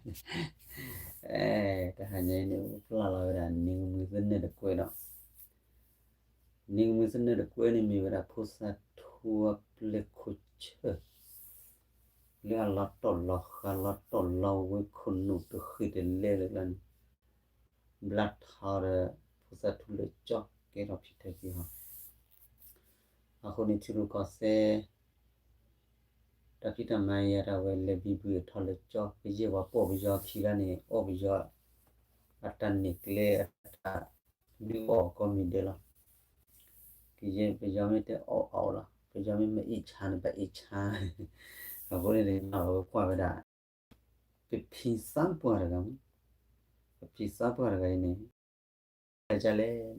တဟါညါအံၤန့ၣ် ပပျၢ်လီၤဝဲဒၣ် နံၤကမှံသနၢၣ်တကွဲးဒီး နံၤကမှံသနၢၣ်တကွဲးန့ၣ် မ့ၢ်ဝဲဒၣ်ဖိသၣ်ထူအပျဲၢ်ခိၣ်ဆၢ လၢအလီၤတီၢ်လီၤဃာ်လီၤတီၢ်လီၤဝဲခိၣ်နူာ်တဃ့ၢ်တလဲလၢကျါန့ၣ် ဘျါထီဒီး ဖိသၣ်ထူလၢကၠီ ကဲထီၣ်ဖံထၢဖံဟီ အဃိန့ၣ်ထံရူၢ်ကီၢ်သဲး တၢ်ဖံးတၢ်မၤယၤတၢ်ဝဲလဲၤဘံဘူအထီၣ်လၢကၠီ ကယဲၢ်ပှၤပိာ်ပယီၤခံဂၤန့ၣ် အီၣ်ပယီၤ အတၢ်န့ၢ်ကျဲအတၢ်ဒုးအီၣ်ကိးမံၤဒဲးလီၤ. ကယဲၢ်ပယီၤမ့ၢ်တအီၣ်အီၣ်လီၤ ပယီၤမ့ၢ်မၤအ့ၣ်ဆါန့ၣ် ဘၣ်အ့ၣ်ဆါ အဃိန့ၣ် ကွၢ်ဝဲဒၣ် ပဖံသးပှၢ်တဂၤမး ပဖံသးပှၢ်တဂၤအံၤန့ၣ် လဲၤလဲၣ်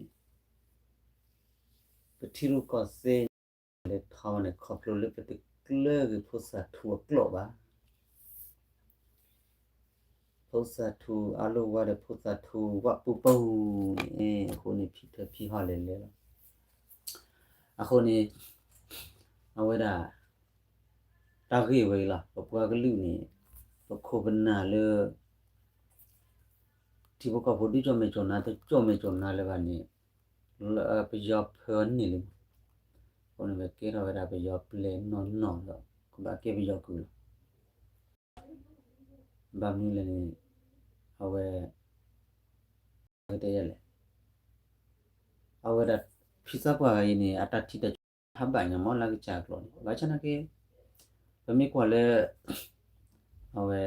ပထံရူၢ်ကီၢ်သဲး လဲၤထီၣ်န့ၣ် ခီဖျိလၢပတကျၢၤက့ၤဖိသၣ်ထူအကျိာ်ဘၣ်. ဖိသၣ်ထူအလိၣ်ဝါဒီးဖိသၣ်ထူဝၣ်ပူၤပူၤန့ၣ် အဃိန့ၣ် ဖံထၢဖံဟီၣ်လဲၤလဲၣ်လီၤ. အဃိန့ၣ် အဝဲဒၣ် တၢ်ဂ့ၢ်ဝဲအံၤလီၤ. ပပှၤကလုာ်န့ၣ် ပခိၣ်ပနၢ်လၢ ထံဖိကီၢ်ဖိဒုးကၠီၣ်မဲာ်ကၠီၣ်နါ တကၠီၣ်မဲာ်ကၠီၣ်နါလၢၤဘၣ်န့ၣ် ပယီၤဖၢန့ၢ်လံ. အဃိန့ၣ် ပကဲထီၣ်ဝဲဒၣ်ပယီၤပျဲၢ်နီၢ်နီၢ်ဒီး ကဘၣ်ကဲပယီၤကုၢ်လီၤ. ဘၣ်မနုၤလဲၣ်န့ၣ် အဝဲ တဲယလဲၣ် အဝဲဒၣ် ဖံသးပှၢ်ဂၤအံၤန့ၣ် အတၢ်ထံၣ်တၢ်ကီ ဟးဘၣ်ညါမ့ၢ်လၢကစၢ်ကျိာ်န့ၣ် ဘၣ်ဆၣ်နာ်က့ ပမ့ၢ်ကွၢ်လၢ အဝဲ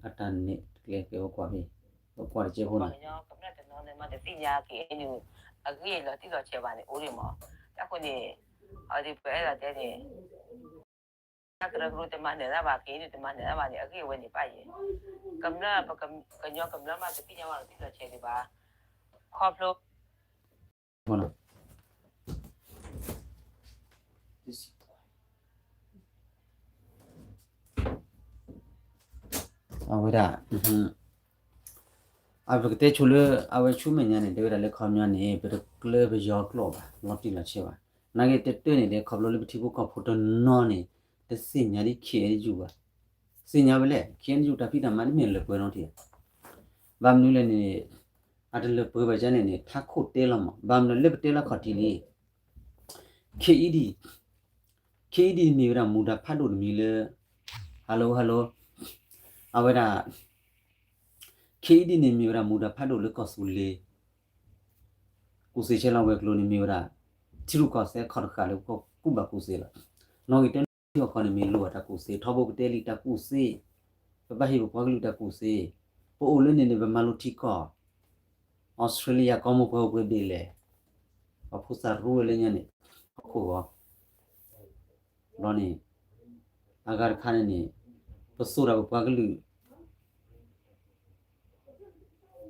အတၢ်န့ၣ်တကျဲကဲ ပကွၢ်ဖဲ ပကွၢ်တကဲဖိန့ၣ် ကမျၢၢ်တနီၤန့ၣ်မ့ၢ်တသ့ၣ်ညါက့ၤအံၤန့ၣ် အဂ့ၢ်လီၤတံၢ်လီၤဆဲးဘၣ်န့ၣ် အိၣ်ဒံးမး. တၢ်ဃိန့ၣ် အဝဲသ့ၣ်ပအဲၣ်ဒိးတဲန့ၣ် တၢ်ကရၢကရိတမၤနၢၤတၢ်ဘၣ်က့ၤအံၤန့ၣ် တမၤနၢၤတၢ်ဘၣ်န့ၣ် အဂ့ၢ်အဝဲန့ၣ်ဘၣ်ယဲၢ် ကမျၢၢ် ပကညီကမျၢၢ်မ့ၢ်တသ့ၣ်ညါဘၣ်လီၤတံၢ်လီၤဆဲးဒံးဘၣ် ခီဖျိ အဝဲဒၣ် အပကတဲဆိလၢ အဝဲဆူမဲာ်ညါန့ၣ် တဲဝဲဒၣ်လၢခီပညီန့ၣ် ပတကျၢၤပယီၤကျိာ်ဘၣ် လီၤတံၢ်လီၤဆဲးဘၣ်. နာ်က့တတၢၢ်န့ၣ်ဒီး ခီဖျိလၢပထံဖိကီၢ်ဖိတနီၤန့ၣ် တသ့ၣ်ညါဒ် ခ့ၣ်အဲၣ်ယူၣ် ဘၣ်. သ့ၣ်ညါဝဲလဲၣ် ခ့ၣ်အဲၣ်ယူၣ် တၢ်ဖံးတၢ်မၤတမ့ၢ်လၢပှဲၤနီတထံၣ် ဘၣ်မနုၤလဲၣ်န့ၣ် အတလၢပှဲၤဘၣ်ကန့ၣ်န့ၣ် ထးခိၣ်တဲလီၤမး ဘၣ်မနုၤလၢပတဲလီၤခီၣ်ထံးလံ ခ့ၣ်အံၣ်ဒံၣ် ခ့ၣ်အံၣ်ဒံၣ်န့ၣ်မ့ၢ်ဝဲဒၣ်မူဒါဖးဒိၣ်တမံၤလၢ hello hello အဝဲဒၣ် ခ့ၣ်အံၣ်ဒံၣ်န့ၣ် မ့ၢ်ဝဲဒၣ်မူဒါဖးဒိၣ်လၢကီၢ်သူလ့ၤ ကူၣ်သ့ဆဲလီၤဝဲၤကျိၤန့ၣ်မ့ၢ်ဝဲဒၣ် ထံရူၢ်ကီၢ်သဲးခီၣ်တဃာ်လၢပကီၢ်ကူၣ်ဘၣ်ကူၣ်သ့လီၤ. နီၣ်ဂံၢ်တၢထံအီၣ်ခီန့ၣ်မ့ၢ်လိၣ်ဘၣ်တၢ်ကူၣ်သ့ ထီဘိပတဲလံတၢ်ကူၣ်သ့ ပဘၣ်ဟ့ၣ်ပပှၤကလုာ်တၢ်ကူၣ်သ့ ပအိၣ်လၢန့ၣ်န့ၣ် ပမၤလိထံကီၢ် အီစထြ့လယါကီၢ်မိၢ်ပှၢ်အိၣ်ပှဲၤဒ်လဲၣ် ပှၤဖိသၣ်ရူဝဲလၢညါန့ၣ် ဟီၣ်ခိၣ်ဂီၤ ဘျီန့ၣ် အဂၤတခါန့ၣ်န့ၣ် ပသိၣ်တၢ်ပပှၤကလုာ် ကစၢၢ်ခံဖျၢၣ်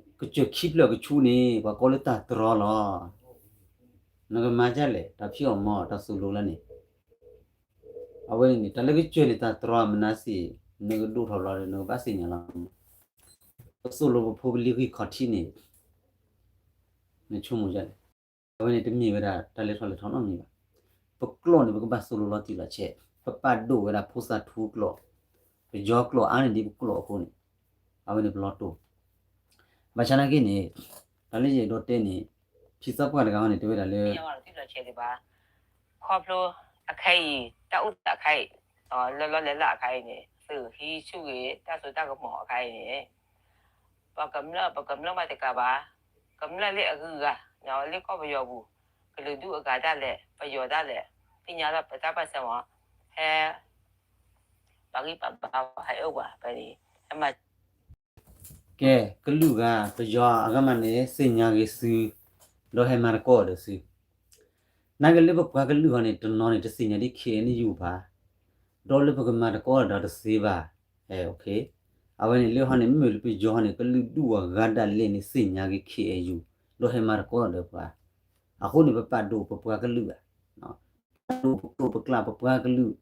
ကဆူန့ၣ် ပှၤကိးလၢတၢ်တြီလီၤ. နကမၤဒ်လဲၣ် တၢ်ဖံးအီၣ်မၤအီၣ်တၢ်သိၣ်လိလၢန့ၣ် အဝဲန့ၣ်န့ၣ် တၢ်လၢကစၢၢ်န့ၣ် တၢ်တြီမနၤစ့ၢ် နကဒိၣ်ထီၣ်ဘျီဒီး နကဘၣ်သ့ၣ်ညါလီၤ. ပသိၣ်လိပဖိပလံၤဂံၢ်ခီၣ်ထံးန့ၣ် နဆိကမိၣ်ဒ်လဲၣ်. အဝဲန့ၣ် တမ့ၢ်ဝဲဒၣ်တၢ်လဲၤထီၣ်လဲၤထီနီတမံၤဘၣ်. ပကျိာ်န့ၣ် ပကဘၣ်သိၣ်လိလီၤတံၢ်လီၤဆဲး, ပပာ်ဒိၣ်ဝဲဒၣ်ဖိသၣ်ထူကျိာ်, ပယီၤကျိာ်အါန့ၢ်ဒံးပကျိာ်အဃိန့ၣ်, အဝဲန့ၣ်ပလီၤတိၢ်. ဘၣ်ဆၣ်နာ်က့န့ၣ်, တၢ်လၢယအဲၣ်ဒိးတဲန့ၣ်, ဖံသးပှၢ်တဂၤဟီန့ၣ် တဲဝဲဒၣ်လၢ ခီဖျိအခါအံၤ, တၢ်အိၣ်သးအခါအံၤ, လၢလီၢ်လၢလၢ်အခါအံၤန့ၣ်, သုးဟံးဆူၣ်ဂ့ၤ တၢ်စိတၢ်ကမီၤအခါအံၤန့ၣ်, ပကမျၢၢ် ပကမျၢၢ်မးတကးဘၣ်, ကမျၢၢ်လၢအဂုၤအဂၤ, လၢကီၢ်ပယီၤပူၤ, ကလုာ်ဒူၣ်အဂၤဒၣ်လဲာ်, ပယီၤဒၣ်လဲာ်, သ့ၣ်ညါလီၤပတၢ်ပၢၢ်ဆၢမး, ဟဲ ပာ်ဂံၢ်ပာ်ဘါ ဟဲအၢၣ်ပှၤဖဲန့ၣ်, ဟဲမၤ ကဲ, ကလုာ်ဂၤ ပယီၤအဂၤမးန့ၣ် သ့ၣ်ညါဂ့ၤသု, ဒီးဟဲမၤသကိးဒီးသု. နာ်က့လၢပပှၤကလုာ်ဟီန့ၣ် တနီၤန့ၣ် တသ့ၣ်ညါဒ် ခ့ၣ်အဲၣ်ယူၣ် ဘၣ်, ဒီးလၢပကမၤသကိးဒီးတသ့ဘၣ်. အဝဲန့ၣ်လၢဟီန့ၣ် မ့မ့ၢ်လၢပယီၤဟီန့ၣ် ကလုာ်ဒူၣ်အဂၤဒၣ်လဲာ်န့ၣ် သ့ၣ်ညါဂ့ၤ ခ့ၣ်အဲၣ်ယူၣ် ဒီးဟဲမၤသကိးဒီးပှၤ. အဃိန့ၣ် ပပာ်ဒိၣ်ပပှၤကလုာ်ဘၣ်, ပာ်ဒိၣ်ပကျိာ်ပကျဲပပှၤကလုာ်,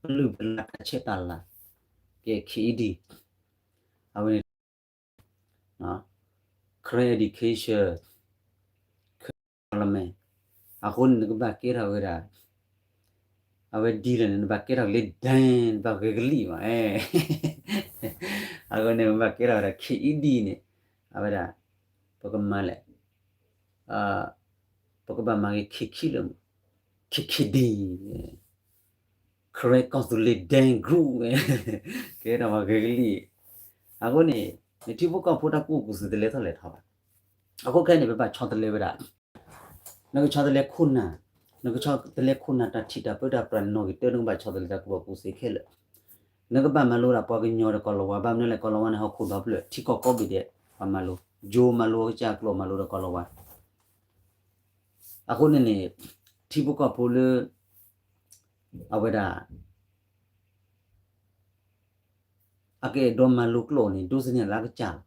ပလုၢ်ပလၢ်တၢ်ဆဲးတၢ်လၤ, ကဲ ခ့ၣ်အံၣ်ဒံၣ်, အဝဲန့ၣ် Karen Education, Karen Parliament, အဃိန့ၣ် နကဘၣ်ကဲထီၣ်ဝဲဒၣ် အဝဲဒ်လဲၣ်န့ၣ် နဘၣ်ကဲထီၣ်လၢ ဒဲ နဘၣ်ဂဲၤကလံၣ်မး, အဃိန့ၣ် မ့ၢ်ဘၣ်ကဲထီၣ်ဝဲဒၣ် ခ့အံၤဒံၣ်န့ၣ်, အဝဲဒၣ် ပကမၤလဲၣ်, ပကဘၣ်မၤဂ့ၤ ခ့ခံလၢာ်, ခ့ခံဒံၣ်, Karen ကီၢ်သူလ့ၤ ဒဲ group, ကဲထီၣ်ပှၤဂဲၤကလံၣ်, အဃိန့ၣ် နထံဖိကီၢ်ဖိတၢ်ကူၣ်ဘၣ်ကူၣ်သ့တလဲၤထီၣ်လဲၤထီဘၣ်, အဃိခဲအံၤန့ၣ် ပဘၣ်ဆီတလဲဝဲဒၣ် နကဆီတလဲခိၣ်နၢ်, နကဆီတလဲခိၣ်နၢ်တၢ်ထံၣ်တၢ်ပၢတၢ်ပြးနီၣ်ဂံၢ်တၢ နကဘၣ်ဆီတလဲတၢ်ကူၣ်ဘၣ်ကူၣ်သ့ခဲလၢာ်, နကဘၣ်မၤလိဒၣ်ပှၤကညီဒီးကီၢ်လီၤဝါ, ဘၣ်မနုၤလဲၣ် ကီၢ်လီၤဝါန့ၣ် ဟီၣ်ခိၣ်ဒီဖျၢၣ် ထံကီၢ်ကိးဘ့ၣ်ဒဲး ပှၤမၤလိ, ယိၤမၤလိအကစၢ်ကျိာ်မၤလိဒီးကီၢ်လီၤဝါ, အဃိန့ၣ်န့ၣ် ထံဖိကီၢ်ဖိလၢ အဝဲဒၣ် အကအဲၣ်ဒိးမၤလိကျိာ်န့ၣ် ဒိးသန့ၤလၢအကစၢ်လီ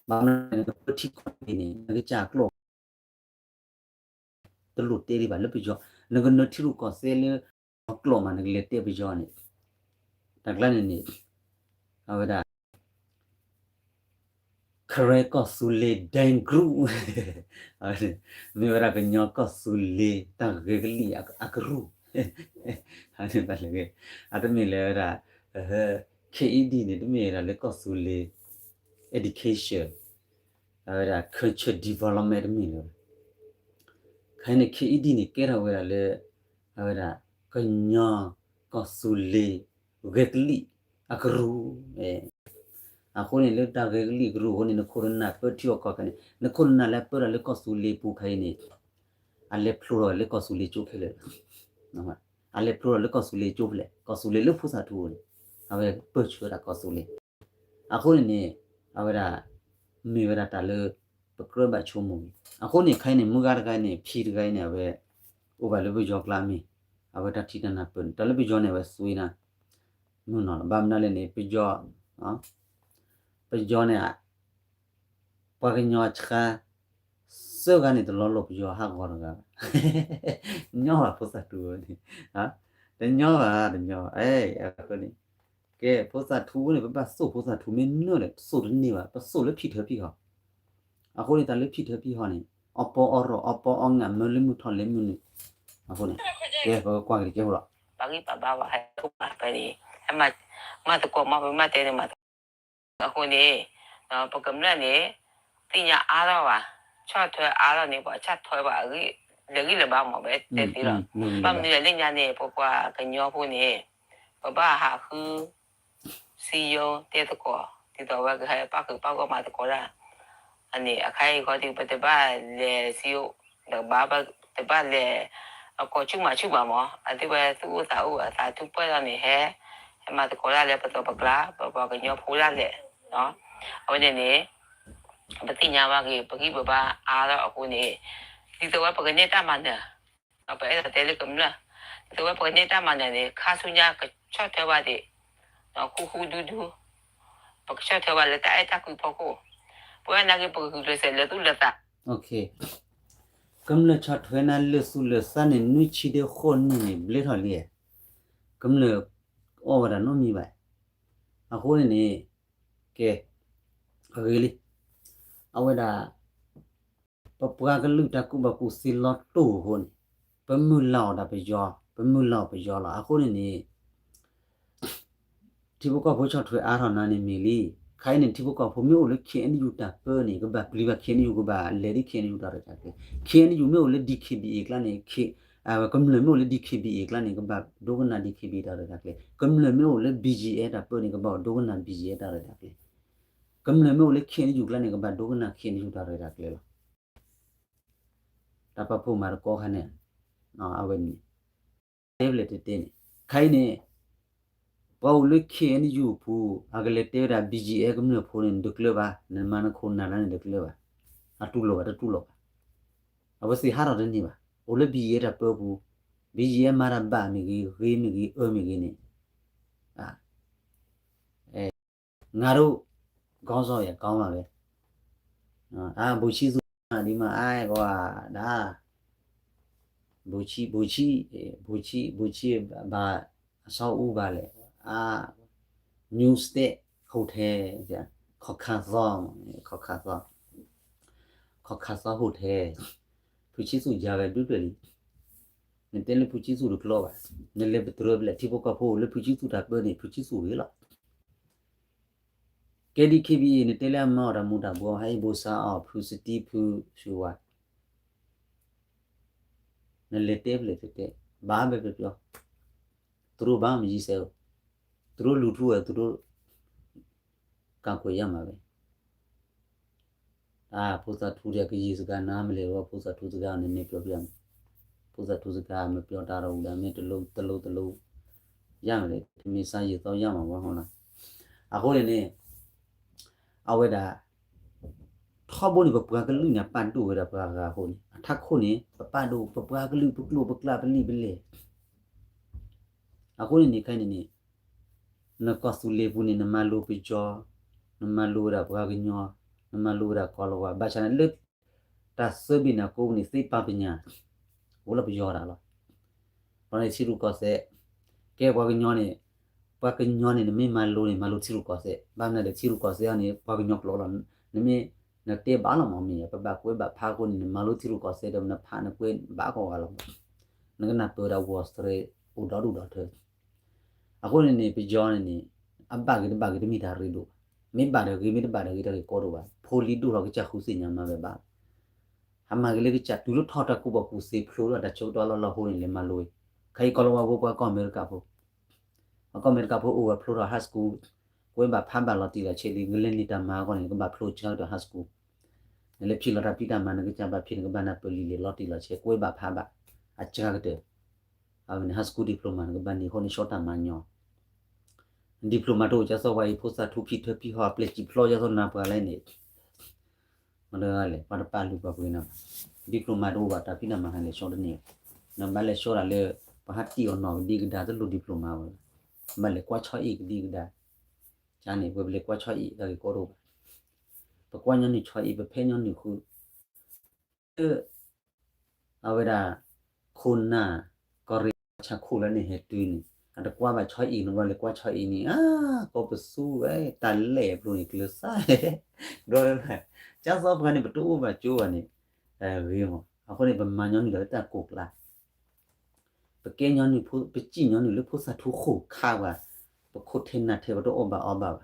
ၤ, ဘၣ်မနုၤလဲၣ် နကပၢထံကီၢ်တဘ့ၣ်န့ၣ် နကစၢ်ကျိာ် တလိၣ်တဲဒံးဘၣ်လၢပယီၤ, နကနၢထံရူၢ်ကီၢ်သဲလၢ အကျိာ်မး နကလဲၤတဲပယီၤန့ၣ်, တၢ်ကျါန့ၣ်န့ၣ် အဝဲဒၣ် Karen ကီၢ်သူလ့ၤ ဒဲ group, မ့ၢ်ဝဲဒၣ်ကညီကီၢ်သူလ့ၤ တၢ်ဂဲၤကလံၣ်အကရူၢ်, အတမ့ၢ်လၢဝဲဒၣ် ခ့အံၤဒံၣ်န့ၣ် တမ့ၢ်ဝဲဒၣ်လၢကီၢ်သူလ့ၤ education, အဝဲဒၣ် culture development တမ့ၢ်လၢၤဘၣ်, ခဲအံၤန့ၣ် ခ့အံၤဒံၣ်န့ၣ် ကဲထီၣ်ဝဲဒၣ်လၢ အဝဲဒၣ် ကညီကီၢ်သူလ့ၤ ဂဲၤကလံၣ်အကရူၢ်, အဃိန့ၣ် လၢတၢ်ဂဲၤကလံၣ်အကရူၢ်အဃိန့ၣ် နခိၣ်နနၢ်ပၢထံအီၣ်ကီၢ်ခဲန့ၣ် နခိၣ်နနၢ်လၢပၢထံလၢကီၢ်သူလ့ၤပူၤခဲအံၤန့ၣ် အလဲၤဖျိထီၣ်လၢကီၢ်သူလ့ၤကၠိဖဲလဲၣ်, အလဲၤဖျိထီၣ်လၢကီၢ်သူလ့ၤကၠိဖဲလဲၣ်, ကီၢ်သူလ့ၤလၢဖိသၣ်ထူန့ၣ် အဝဲပၢဆှၢဒၣ်ကီၢ်သူလ့ၤ, အဃိန့ၣ်န့ၣ် အဝဲဒၣ် မ့ၢ်ဝဲဒၣ်တၢ်လၢ ပကြၢးဘၣ်ဆိကမိၣ်န့ၣ် အဃိန့ၣ် ခဲအံၤန့ၣ် မုၢ်ဂၤတဂၤန့ၣ် ဖံတဂၤအံၤန့ၣ် အဝဲ အိၣ်ဘၣ်လၢပယီၤကျါမ့ၢ် အဝဲတၢ်ထံၣ်တၢ်နၢ်ပၢၢ်န့ၣ် တၢ်လၢပယီၤန့ၣ် အဝဲသွံနၤ မုၢ်နီၤလီၤ, ဘၣ်မနုၤလဲၣ်န့ၣ် ပယီၤ ပယီၤန့ၣ် ပှၤကညီဆှါ သၢဂၤန့ၣ် တလီၤလိာ်ပယီၤဟးဂီၤတဂၤဘၣ်, ညီဘၣ်ဖိသၣ်ထူန့ၣ်, တညီဘၣ် တညီဘၣ်, အဃိန့ၣ် ကဲ ဖိသၣ်ထူန့ၣ် ပဘၣ်သိၣ်ဖိသၣ်ထူမ့ၢ်နၢၤဒီး တသိၣ်တန့ၢ်ဘၣ်, ပသိၣ်လၢဖံထၢဖံဟီၣ်, အဃိန့ၣ် တၢ်လၢဖံထၢဖံဟီၣ်န့ၣ် အီပီအီရီၣ် အီပီအီငး မၢလၢမုၢ်ထီၣ်လဲၤမုၢ်နုာ်, အဃိန့ၣ် ကဲ ပကကွၢ်က့ၤတကဲဖိလီၤ, ပဂံၢ်ပဘါဝဲ ဟဲအိၣ်ဘၣ်ဖဲန့ၣ် ဟဲမၤသကိးမီၤ ပမၤတဲန့ၣ်မၤသကိး အဃိန့ၣ် ပကမျၢၢ်န့ၣ် သ့ၣ်ညါအါထီၣ်ဘၣ်, ဆီၣ်ထွဲအါထီၣ်န့ၣ် ပှၤဆီၣ်ထွဲဘၣ်အဂံၢ် လဲၤဂံၢ်လဲၤဘါမး ပတဲသ့လီၤ, ဘၣ်မနုၤလဲၣ် လၢညါန့ၣ် ပပှၤကညီဖိန့ၣ် ပဘၣ်ဟးဃု စံယိတဲသကိး ဒ်သိးဝဲကဟဲပၣ်ဃုာ်ပၣ်ဂီၢ်မၤသကိးတၢ်, အန့ၣ် အခါအံၤဃီဒီး ပတဘၣ်လဲၤစံယိ တကဘၣ် ပတဘၣ်လဲၤ အကိးဆူၣ်မၤဆူၣ်ဘၣ်မး အသ့ဝဲသူၣ်အိၣ်သးအိၣ် အသးထူၣ်ပှဲၢ်ထီၣ်န့ၣ် ဟဲ ဟဲမၤသကိးတၢ်လၢပသိးပကျါ ပပှၤကညီဖိဒၣ်လဲာ်, အဝဲန့ၣ်န့ၣ် ပသ့ၣ်ညါဘၣ်က့ၤ ပဂံၢ်ပဘါအါထီၣ်အဃိန့ၣ် ဒ်သိးဝဲပကန့ၢ်တၢ်မၤနၢၤ ပအဲၣ်ဒိးတဲလၢကမျၢၢ် ဒ်သိးဝဲပကန့ၢ်တၢ်မၤနၢၤန့ၣ် ခါဆူညါကဆီၣ်ထွဲဘၣ်ဒံး ဃူဃူဒူဒူ ပကဆီၣ်ထွဲဘၣ်လၢတၢ်အဲၣ်တၢ်ကွံဖီခိၣ်, ပဝဲနာ်က့ ပကဂုာ်ကျဲးစၢးလၢသူၣ်လၢသး, ကမျၢၢ်ဆီၣ်ထွဲနၤလၢသူၣ်လၢသးန့ၣ် နွံဆံဒ့ဃိးနံၣ်န့ၣ် ဘျ့ထီၣ်လံ, ကမျၢၢ်အီၣ်ဝဲဒၣ်နီတမံၤဘၣ်, အဃိန့ၣ်န့ၣ် ကဲ အဂ့ၤလံ, အဝဲဒၣ် ပပှၤကလုာ်တၢ်ကူၣ်ဘၣ်ကူၣ်သ့လီၤတိၢ်အဃိန့ၣ် ပမုၢ်လၢ်အီၤဒၣ်ပယီၤ ပမုၢ်လၢ်အီၤပယီၤလီၤ. အဃိန့ၣ်န့ၣ် ထံဖိကီၢ်ဖိဆီၣ်ထွဲအါထီၣ်နၤန့ၣ်မ့ၢ်လံ. ခဲအံၤန့ၣ် ထံဖိကီၢ်ဖိမ့ၢ်အိၣ်လၢ ခ့ၣ်အဲၣ်ယူၣ် တၢ်ပၢန့ၣ် ကဘၣ်ပျံၤဘၣ် ခ့ၣ်အဲၣ်ယူၣ် ကဘၣ်လဲၤဒ် ခ့ၣ်အဲၣ်ယူၣ် တၢ်ရဲၣ်တၢ်ကျဲၤ. ခ့ၣ်အဲၣ်ယူၣ်မ့ၢ်အိၣ်လၢ ဒံၣ်ခ့ၣ်ဘံၣ်အ့ၣ် ကျါန့ၣ် ကမျၢၢ်မ့ၢ်အိၣ်လၢ ဒံၣ်ခ့ၣ်ဘံၣ်အ့ၣ် ကျါန့ၣ် ကဘၣ်ဒိကနၣ် ဒံၣ်ခ့ၣ်ဘံၣ်အ့ၣ် တၢ်ရဲၣ်တၢ်ကျဲၤ. ကမျၢၢ်မ့ၢ်အိၣ်လၢ ဘံၣ်ယံၣ်အဲၣ် တၢ်ပၢန့ၣ် ကဘၣ်ဒိကနၣ် ဘံၣ်ယံၣ်အဲၣ် တၢ်ရဲၣ်တၢ်ကျဲၤ. ကမျၢၢ်မ့ၢ်အိၣ်လၢ ခ့ၣ်အဲၣ်ယူၣ် ကျါန့ၣ် ကဘၣ်ဒိကနၣ် ခ့ၣ်အဲၣ်ယူၣ် တၢ်ရဲၣ်တၢ်ကျဲၤလီၤ. တၢ်ပာ်ဖှိၣ်မၤသကိးခါန့ၣ် အဝဲန့ၣ် တဲဖျဲၣ်တဲတဲန့ၣ် ခဲအံၤန့ၣ် ပှၤအိၣ်လၢ ခ့ၣ်အဲၣ်ယူၣ် အပူၤ အကလဲၤတဲဝဲဒၣ် ဘံၣ်ယံၣ်အဲၣ် ကမျၢၢ်ဖိန့ၣ် တကျၢၤဘၣ်. နမၤနခိၣ်နၢ်လၢန့ၣ် တကျၢၤဘၣ်. အတူၢ်လိာ်ဘၣ် တတူၢ်လိာ်ဘၣ်. အဝဲသ့ၣ်ဟးထီၣ်တန့ၢ်ဘၣ်. အိၣ်လၢ ဘံၣ်ယံၣ်အဲၣ် တၢ်ပၢပူၤ ဘံၣ်ယံၣ်အဲၣ် မၤတၢ်ဘၣ်မ့ၢ်ဂ့ၤ ဂ့ၤမ့ၢ်ဂ့ၤ အၢမ့ၢ်ဂ့ၤန့ၣ် ငါတို့ ခေါင်းဆောင်ရယ် ကောင်းပါပဲ. အာ ဗိုလ်ချစ်သူ ဒီမှာ အဲ ကွာ ဒါ ဗိုလ်ချစ် ဗိုလ်ချစ် ဗိုလ်ချစ် ဗိုလ်ချစ် ဘာ အဆောက်အဦး ဘာလဲ အာ New State Hotel ခီခါသီ ခီခါသီ ခီခါသီ Hotel ဖုဆံသူ ယၤဝဲဒုးတွဲၣ်လံ နတဲလၢဖုဆံသူးတကျိဘၣ်, နလဲၤပတြၢၤဖဲလဲၣ် ထံဖိကီၢ်ဖိအိၣ်လၢဖုဆံသူးတၢ်ပၢန့ၣ် ဖုဆံသူးဂ့ၤလီၤ. ကဲဒ်ခံဘီအံၤ နတဲလၢအမါအီၣ်တၢ်မူၤတၢ်ဘှီး ဟဲအံၤဘိစါအီၣ်ဖုစတံဖုစှၤဝါ, နလဲၤတဲဖဲလဲၣ်တတဲ, ဘၣ်ဘဲပျီပျီ, သူတို့ဘာမှမရေးစဲဘူး, သူတို့လူထုက သူတို့ ကာကွယ်ရမှာပဲ. ဖိသၣ်ထူဒီးကယံာ်စကားနၤမလဲၣ်ဝဲ ဖိသၣ်ထူစကားန့ၣ်န့ၣ်ပျီပျီန့ၣ်, ဖိသၣ်ထူစကားမပျီတၢ်ဒီးဝံၤဒီး မ့ၢ်တလိတလိတလိ, ရမလဲၣ် တမ့ၢ်စါယံာ်သီရမှာဝဲဟီလီၤ. အဃိန့ၣ်န့ၣ် အဝဲဒၣ် ထီဘိန့ၣ် ပပှၤကလုာ်န့ၣ် အပာ်ဒိၣ်ဝဲဒၣ်ပှၤဂၤအဃိန့ၣ် အထးခိၣ်န့ၣ် ပပာ်ဒိၣ် ပပှၤကလုာ် ပကျိာ်ပကျါ ပလံာ်ပလဲၢ် အဃိန့ၣ်န့ၣ် ခဲအံၤန့ၣ်န့ၣ် နကီၢ်သူလ့ၤပူၤန့ၣ် နမၤလိပယီၤ, နမၤလိဝဲဒၣ်ပှၤကညီ, နမၤလိဝဲဒၣ်ကီၢ်လီၤဝါ, ဘၣ်ဆၣ်န့ၣ်လၢ တၢ်သၢဘ့ၣ်န့ၣ်အကိပူၤန့ၣ် သ့ပာ်ပညါ အိၣ်လၢပယီၤဒၣ်လီၤ. ဘၣ်န့ၣ်ထံရူၢ်ကီၢ်သဲး, ကဲပှၤကညီန့ၣ်, ပှၤကညီန့ၣ် နမ့ၢ်မၤလိန့ၣ် မၤလိထံရူၢ်ကီၢ်သဲး, ဘၣ်မနုၤဒီးထံရူၢ်ကီၢ်သဲးအံၤန့ၣ် ပှၤကညီကျိာ်လီၤ. နမ့ၢ် နတဲဘၣ်လီၤမးမ့ၢ်ယါ, ပဘၣ်ကွဲးဘၣ်ဖးအဃိန့ၣ် နမၤလိထံရူၢ်ကီၢ်သဲးဒီး နဖးနကွဲးဘၣ်ကိးဂၤလီၤ. နကနၢ်ပၢၢ်ဝဲဒၣ် ဝီၤသရ့ အိၣ်ဒီဒူၣ်ဒီထၢ အဃိန့ၣ်န့ၣ် ပယီၤန့ၣ်န့ၣ် အဘၣ်ဂ့ၤတဘၣ်ဂ့ၤတမ့ၢ်တၢ်ရ့ဒိၣ်ဘၣ်. မ့ၢ်ဘၣ်ဒီးဂ့ၤ မ့ၢ်တဘၣ်ဒီးဂ့ၤ တၢ်ဂ့ၢ်ကီဒိၣ်ဘၣ်. ဖိလံၤဒိၣ်ထီၣ်ကစၢ်ဃုသ့ၣ်ညါမၤဝဲဘၣ်. ဟးမၤဂ့ၤလၢကစၢ် တုၤလၢထီၣ်တၢ်ကူၣ်ဘၣ်ကူၣ်သ့ဖျိထီၣ်တၢ်ဆၢကတီၢ်လၢလီၢ်ဟိန့ၣ် လဲၤမၤလိဝဲ. ခဲအံၤကီၢ်လီၤဝါဖိ ပှၤကီၢ်အမဲရကၤဖိ ပှၤကီၢ်အမဲရကၤဖိအိၣ်ဝဲဖျိထီၣ် high school, ကွဲးဘၣ်ဖးဘၣ်လီၤတံၢ်လီၤဆဲးလံ ကလဲၤန့ၢ်တၢ်မၤအဂီၢ်န့ၣ် ကဘၣ်ဖျိဆၢကတီၢ် high school, နလဲၤဖံးလီၤတၢ်ဖံးတၢ်မၤ နကစၢ်ဘၣ်ဖံး နကဘၣ်နၢ်ပၢၢ်လံာ်လဲၢ်လီၤတံၢ်လီၤဆဲး ကွဲးဘၣ်ဖးဘၣ် အစှၤကတၢၢ် အဝဲန့ၣ် high school diploma နကဘၣ်န့ၢ်အဃိန့ၣ် ဆီတၢ်မၤညီ diploma တအိၣ် ကၢ်သီပှၤအံၤ ဖိသၣ်ထူဖံးထၢဖံးဟီၣ် ပျဲၢ်စံၣ်ဖျီ ကၢ်သီနၤပှၤလဲၣ်န့ၣ် မတဂၤလဲၣ် ပှၤတပာ်လုၢ်ပှၤပှ့ၤနီၤ diploma တအိၣ်ဘၣ် တၢ်ဖံးတၢ်မၤဟးလဲၤဆီတန့ၢ်ဘၣ်. နဘၣ်လဲၤဆီဒၣ်လၢ ပှၤဟးတံၢ်အီၤနီၢ်ကဒံကဒါ တလိၣ် diploma ဝဲ ဘၣ်လဲၤကွၢ်ဆီအံၣ်ကဒံကဒါ ကန့ၣ် ပဝဲပလဲၤကွၢ်ဆီအံၣ် တၢ်ဂ့ၢ်ကီဒိၣ်ဘၣ်. ပကွၢ်ညီနုၢ်ဆီအံၣ် ပဖဲညီနုၢ်ဃု အဝဲဒၣ် ခိၣ်နၢ် ကီၢ်ရ့ၣ်ဆၣ်ခိၣ်လၢန့ၣ်ဟဲတုၤန့ၣ် အတကွၢ်ဘၣ်ဆီအံၣ် နဘၣ်လဲၤကွၢ်ဆီအံၣ်န့ၣ် အါ ကီၢ်ပသူဝဲ တၢ်လဲၣ်အဖျိန့ၣ် ကျၢၤစၢ် ဒီး ကၢ်သီပှၤန့ၣ် ပတအိၣ်ဘၣ်ကၠိဘၣ်န့ၣ် ဂ့ၤမး အဃိန့ၣ် ပမၤညီနုၢ်လီၤလၢတၢ်ကိၢ်ကျါ ပကဲညီနုၢ် ပစံၣ်ညီနုၢ်လၢဖိသၣ်ထူဃိၣ်ခါပှၤ ပခိၣ်ထဲနၢ်ထဲ ပတအီၣ်ဘၣ်အီဘၣ်ဘၣ်,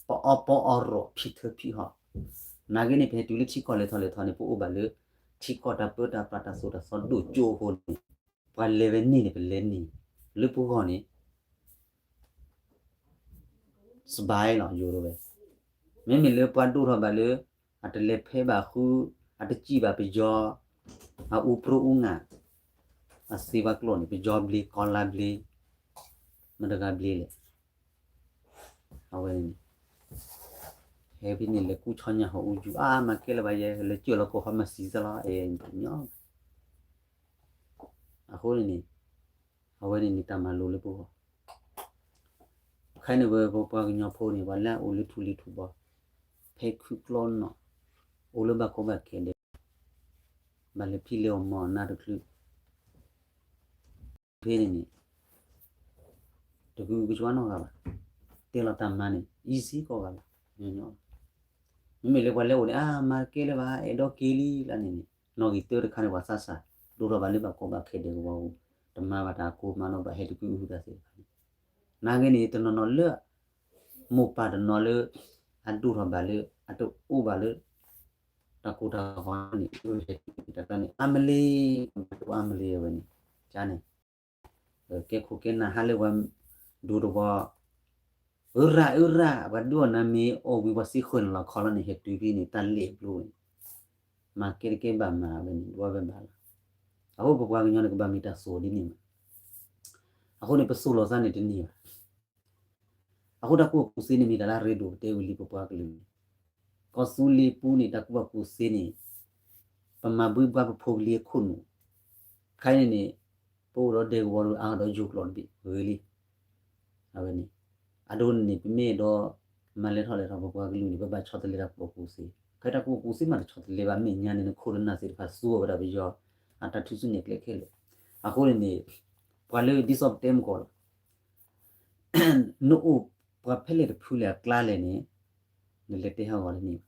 ပအီပီအီရီၣ်ဖံးထၢဖံးဟီၣ်, နာ်က့န့ၣ် ပဟဲတုၤလၢထံကီၢ်လဲၤထီၣ်လဲၤထီၣ်န့ၣ် ပအိၣ်ဘၣ်လၢ ထံကီၢ်တၢ်ပၢတၢ်ပြးတၢ်သိၣ်တၢ်သီဒိၣ်ကၠိအဃိန့ၣ် ပှၤလဲၤဝဲန့ၣ်န့ၣ် ပလဲၤန့ၣ် လၢပဂီၢ်န့ၣ် စဘါလီၤ ယိၤဝဲ, မ့မ့ၢ်လၢပှၤဒိၣ်ထီၣ်ဘၣ်လၢ အတလဲၤဖဲဘၣ်ဃု အတစံၣ်ဘၣ်ပယီၤ အအူပြိအူငၢ် အသ့ဝဲကျိာ်န့ၣ် ပယီၤဘျ့ ကီၤလါဘျ့ မတဂၤဘျ့လဲၣ် အဝဲန့ၣ် ဟဲဖဲန့ၣ် လဲၤကူၣ်ဆီညၣ်ဟီၣ်အူယူၤ အါ မၤကဲလၢၤဘၣ်ယဲ လဲၤကၢၢ်လီၤကီၢ်ဟီၣ်မၤစံးစၢ်လီၤ အဲ ညီ အဃိန့ၣ်န့ၣ် အဝဲန့ၣ်န့ၣ်တၢ်မၤလိလၢပဂီၢ် ခဲအံၤန့ၣ်ဝဲပပှၤကညီဖိန့ၣ် ပှၤလၢအအိၣ်လၢထူလံၤထူဘီ ဖဲခုကျီနီၣ် အိၣ်လၢဘၣ်ကီဘၣ်ခဲဒဲး ဘၣ်လဲၤဖံးလဲၤအီၣ်မၤအီၣ်နးတချုး ဖဲန့ၣ်န့ၣ် တဂုာ်ကဆှီနီတဂၤဘၣ် တဲလီၤတၢ်မၤန့ၣ် easy ကိးဂၤဘၣ် မ့မ့ၢ်လၢပှၤလၢအိၣ်န့ၣ် အါ မၤကဲလၢၤဘၣ် အဲၣ်ဒိးက့ၤလံလၢန့ၣ်န့ၣ် နီၣ်ဂံၢ်သၢတခါန့ၣ် ပှၤသးစၢ် ဒိၣ်ထီၣ်ဘၣ်လၢဘၣ်ကီဘၣ်ခဲဒဲးကဝီၤပူၤ တမၤဘၣ်တၢ်ကိးမၤနီၣ်ဘၣ် ဟဲတကုာ်အုတၢ်သ့ၣ်တဖၣ်န့ၣ် နာ်က့န့ၣ် တနီၤနီၤလၢ မိၢ်ပၢ်တနီၤလၢ အဒိၣ်ထီၣ်ဘၣ်လၢ အတအိၣ်ဘၣ်လၢ တၢ်ကိၢ်တၢ်ဂီၤန့ၣ် တၢ်န့ၣ် အါမလ့ၤ အါမလ့ၤဝဲန့ၣ် ကန့ၣ် ကဲခိၣ်ကဲနၢ်ဟးလၢပှၤ ဒိၣ်တဝီ အၢရၣ်အၢရၣ် ပှၤဒုးအီၣ်နၤမ့ၢ်အီၣ်ဝံၤပှၤစ့ဃၢၤန့ၣ်လီၤခီလီၤန့ၣ် ဟဲတုၤဖဲန့ၣ် တၢ်လဲၣ်အဖျိဝဲန့ၣ် မၤကဲတကဲဘၣ်မၤဝဲန့ၣ် ဒွးဝဲဘၣ်လီၤ. အဃိပပှၤကညီန့ၣ် ကဘၣ်မ့ၢ်တၢ်သိၣ်ဒ်န့ၣ်မး အဃိန့ၣ် ပသိၣ်လိာ်သးန့ၣ်တန့ၢ်ဘၣ် အဃိတၢ်ကူၣ်ဘၣ်ကူၣ်သ့န့ၣ်မ့ၢ်တၢ်လၢအရ့ဒိၣ်ပတဲဝံၤလံပပှၤကလုာ်န့ၣ် ကီၢ်သူလ့ၤပူၤန့ၣ် တၢ်ကူၣ်ဘၣ်ကူၣ်သ့န့ၣ် ပမၤဘှံးဘှါပဖိပလံၤအခိၣ်နူာ် ခဲအံၤန့ၣ်န့ၣ် ပအိၣ်ဒီးဒဲကဝီၤဒီးအါဒီးယိၤကျိာ်တဘ့ၣ်ဂ့ၤလံ အဝဲန့ၣ် အဒိန့ၣ်န့ၣ် ပမ့ၢ်အဲၣ်ဒိး မၤလဲၤထီၣ်လဲၤထီၣ်ပပှၤကလုာ်န့ၣ် ပဘၣ်ဆီတလဲတၢ်ကူၣ်ဘၣ်ကူၣ်သ့ ခဲတၢ်ကူၣ်ဘၣ်ကူၣ်သ့မးတဆီတလဲဘၣ် မဲာ်ညါန့ၣ် နခိၣ်နနၢ်သ့ၣ်တဖၣ်သူအီၤဝဲဒၣ်ပယီၤ အတၢ်ထူၣ်စုညါကျဲခဲလၢာ် အဃိန့ၣ်န့ၣ် ပှၤလၢဒ်သိးပတဲမကီးလီၤ နအိၣ်ပှၤဖဲလဲၣ်တဖုလဲၣ်အကျါလဲၣ်န့ၣ် နလဲၤတဲဟးဂီၤတန့ၢ်ဘၣ်.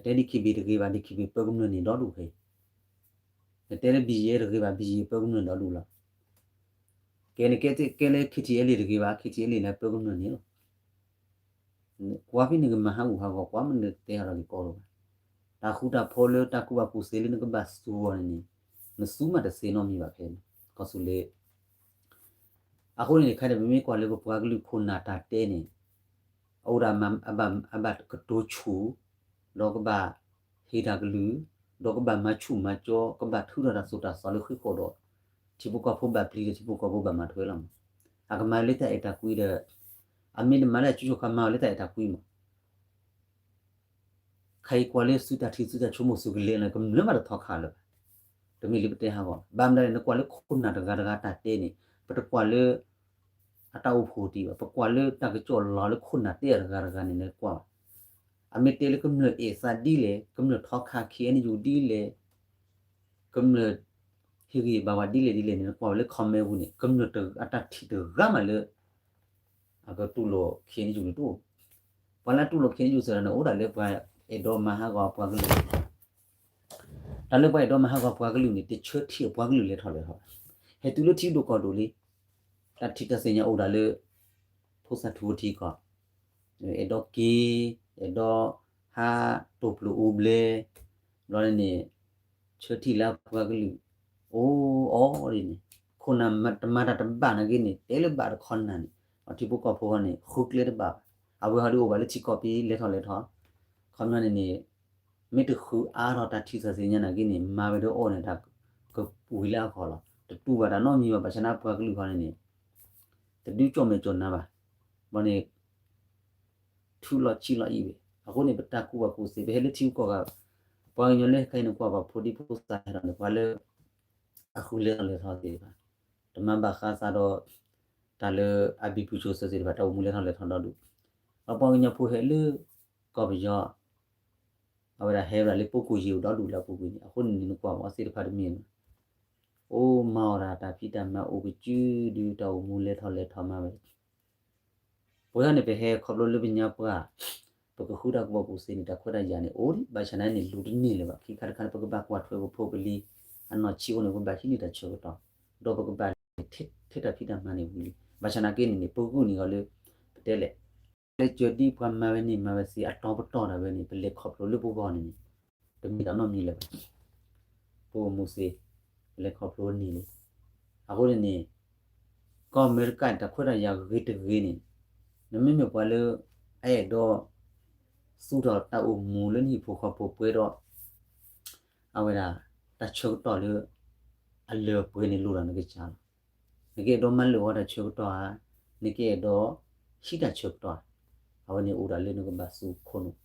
နတဲဒ်ခံဘ့ၣ်တဂ့ၤဘၣ် ဒ်ခံဘ့ၣ်ပၢကမျၢၢ်န့ၣ်ဒီဒူၣ်ဖဲအံၤ နတဲလၢ ဘံယဲ တဂ့ၤဘၣ်, ဘံယဲ ပၢကမျၢၢ်ဒီဒူၣ်လီၤ. ကဲ နကဲလၢ ခ့ထံအဲလ့ၣ် တဂ့ၤဘၣ်, ခ့ထံအဲလ့ၣ်န့ၣ် ပၢကမျၢၢ်န့ၣ်လီၤ. ကွၢ်ဖဲန့ၣ်ကမၤဟးဂူာ်ဟးဂီၤ ကွၢ်မနုၤတဲဟးလီၤက့ၤကီးလီၤဘၣ်. တၢ်ဃူတၢ်ဖိးလၢတၢ်ကူၣ်ဘၣ်ကူၣ်သ့လၢနကဘၣ်သူအီၤန့ၣ်န့ၣ် နသူမးတသ့နီတမံၤဘၣ်ဖဲန့ၣ် ကီၢ်သူလ့ၤ အဃိန့ၣ်န့ၣ် ခဲအံၤန့ၣ် ပမ့ၢ်ကွၢ်လၢပပှၤကလုာ်ခိၣ်နၢ်တၢ်တဲန့ၣ် အအိၣ်ဒၣ် အဘၣ်ကတိၤဆူၣ် ဒီးကဘၣ်ဟ့ၣ်တၢ်ကလုၢ် ဒီးကဘၣ်မၤဆူၣ်မၤကၠီ ကဘၣ်ထုးထီၣ်တၢ်သိၣ်တၢ်သီလၢဃံဃီဒီး ထံဖိကီၢ်ဖိဘၣ်ပျံၤဒီးထံဖိကီၢ်ဖိဘၣ်မၤထွဲလီၤမး. အကမၤလၢတၢ်အဲၣ်တၢ်ကွံဒီး အမ့ၢ်တမၤလၢအစုဆိခါ မၤအီၤလၢတၢ်အဲၣ်တၢ်ကွံမး ခဲအံၤကွၢ်လၢသုတၢ်ထံၣ်သုတၢ်ဆိကမိၣ်သုကလဲၤလီၤ ကမျၢၢ်မးတထီခါလၢၤဘၣ်. တမ့ၢ်လၢပတဲဟးဂီၤ ဘၣ်မနုၤလဲၣ် နကွၢ်လၢခိၣ်နၢ်တဂၤတဂၤတၢ်တဲန့ၣ် ပတကွၢ်လၢ အတၢ်အိၣ်ဖှိၣ်တံၢ်ဘၣ်, ပကွၢ်လၢတၢ်ကစီၣ်လီၤလၢခိၣ်နၢ်တဲအီၤတဂၤတဂၤန့ၣ် နကွၢ်ဘၣ်. အမ့ၢ်တဲလၢကမျၢၢ်အဲၣ်သးဒ်လဲၣ်, ကမျၢၢ်ထီခါ ခ့ၣ်အဲၣ်ယူၣ် ဒ်လဲၣ်, ကမျၢၢ်ဟ့ၣ်ဂံၢ်ဘါဝဲဒ်လဲၣ်ဒ်လဲၣ်န့ၣ် နကွၢ်ဝဲလၢ comment ပူၤန့ၣ် ကမျၢၢ်အတၢ်ထံၣ်တဂၤမးလၢ အကတူၢ်လိာ် ခ့ၣ်အဲၣ်ယူၣ် န့ၣ်တအိၣ်. ပှၤလၢအတူၢ်လိာ် ခ့ၣ်အဲၣ်ယူၣ် စ့ၢ်ကီးန့ၣ် အိၣ်ဒၣ်လၢပှၤအဲၣ်ဒိးမၤဟးဂီၤပှၤကလုာ် တၢ်လၢပှၤအဲၣ်ဒိးမၤဟးဂီၤပှၤကလုာ်န့ၣ် တဆၢထံၣ်အပှၤကလုာ်လဲၤထီၣ်လဲၤထီ, ဟဲတုၤလၢထံဒိၣ်ကီၢ်ဒိၣ်လံ, တၢ်ထံၣ်တၢ်သ့ၣ်ညါအိၣ်ဒၣ်လၢ ဖိသၣ်ထူဝထံကီၢ်, အဲၣ်ဒိးက့ၤ, အဲၣ်ဒိးဟးတိၢ်ပျိၢ်အိၣ်ဘျဲ, ဘျီန့ၣ်န့ၣ် ဆၢထံၣ်လၢအပှၤကလုာ် အိၣ်အီၤဒ်န့ၣ်, ခိၣ်နၢ်တမၤတၢ်တဘၣ်နာ်က့န့ၣ် တဲလၢဘၣ်တခီနၢ်န့ၣ်, အထံဖိကီၢ်ဖိဃီန့ၣ် ဃုကျဲတဘၣ်ဘၣ်. အဝဲဟီဒုးအိၣ်ဘၣ်လၢထံကီၢ်ပံၤ လဲၤထီၣ်လဲၤထီ, ခီပညီန့ၣ်န့ၣ် မ့ၢ်တဃုအါထီၣ်တၢ်ထံၣ်တၢ်သ့ၣ်ညါနာ်က့န့ၣ် မၤဝဲဒၣ်အီၤန့ၣ် တၢ်ကဝံၤလၢအဂီၢ်လီၤ. တတူၢ်ဘၣ်တၢ်နီတမံၤဘၣ်. ဘၣ်ဆၣ်န့ၣ် ပှၤကလုာ်ဃီန့ၣ်န့ၣ် တဒုးကၠီၣ်မဲာ်ကၠီၣ်နါဘၣ်. ဘၣ်န့ၣ် ထုးလီၤဆံးလီၤအံၤဝဲ. အဃိန့ၣ် ပတၢ်ကူၣ်ဘၣ်ကူၣ်သ့ ပဟဲလၢထံဂုၤကီၢ်ဂၤ, ပှၤကညီလၢခဲအံၤန့ၣ် ကွၢ်ဘၣ်ဖိဒံဖိသၣ်ဟဲဒီးန့ၣ် ပှၤလၢ အဃုလဲၤထီၣ်လဲၤထီသ့ၣ်တဖၣ်, တမၤဘၣ်ဃးသးဒီး တၢ်လၢအဘံဘူဆိစၢၤသ့ၣ်တဖၣ် တၢ်အိၣ်မူလဲၤထီၣ်လဲၤထီဒီဒူၣ်, ဒီးပှၤကညီဖိဟဲလၢ ကီၢ်ပယီၤ အဝဲဒၣ်ဟဲဝဲဒၣ်လၢပကိၢ်ယံၤအိၣ်ဒီဒူၣ်လၢအပူၤကွံာ်န့ၣ် အဃိန့ၣ်န့ၣ် နကွၢ်ဘၣ်အီၤသ့ၣ်တဖၣ်တမ့ၢ်နီၤ, အိၣ်မၤအီၤဒၣ်တၢ်ဖံးတၢ်မၤအိၣ်ကစုဒုး တၢ်အိၣ်မူလဲၤထီၣ်လဲၤထီမၤဝဲ ပဝဲဒၣ်န့ၣ် ပဟဲခီဖျိလၢပညါပှၢ် ပကဃုတၢ်ကူၣ်ဘၣ်ကူၣ်သ့န့ၣ် တၢ်ခွဲးတၢ်ယာ်န့ၣ် အိၣ်ဒံး ဘၣ်ဆၣ်န့ၣ်န့ၣ် လူၤတန့ၢ်လၢၤဘၣ်. ခံခါတခါန့ၣ် ပကဘၣ်ကွၢ်ထွဲပဖိပလံၤ အနီၢ်ဆံးအိၣ်န့ၣ် ပဘၣ်ဟံးန့ၢ်တၢ်ဆၢကတီၢ်, ဒီးပကဘၣ်ထဲတၢ်ဖံးတၢ်မၤန့ၣ်ဝံၤလံ. ဘၣ်ဆၣ်နာ်က့န့ၣ်န့ၣ် ပဂုာ်န့ၢ်အီၤလၢ ပတဲလဲၣ် လၢကၠီၤဒ်ပှၤမၤဝဲန့ၣ် မၤဝဲသ့အတီပတီၢ်ဒၣ်ဝဲန့ၣ် ပလဲၤခီဖျိလၢပဂီၢ်န့ၣ်န့ၣ် တမ့ၢ်တၢ်နီတမံၤလၢၤဘၣ်. ပအိၣ်မူသ့ ပလဲၤခီဖျိန့ၣ်လံ. အဃိန့ၣ်န့ၣ် ကီၢ်အမဲရကၤတၢ်ခွဲးတၢ်ယာ်ဂ့ၤတဂ့ၤန့ၣ် နမ့မ့ၢ်ပှၤလၢ အအဲၣ်ဒိး သူၣ်ထီၣ်တၢ်အိၣ်မူလၢနဟံၣ်ဖိဃီဖိပှဲၤဒီး အဝဲဒၣ် တၢ်ဆၢကတီၢ်လၢ အလၢအပှဲၤန့ၣ်လိၣ်ဒီးနကစၢ်လီၤ. နကအဲၣ်ဒိးမၤလၢာ်ဝဲတၢ်ဆၢကတီၢ်ဧါ, နကအဲၣ်ဒိး ဟံးတၢ်ဆၢကတီၢ်ဧါ, အဝဲန့ၣ်အိၣ်ဒၣ်လၢနကဘၣ်သူခိၣ်နူာ်.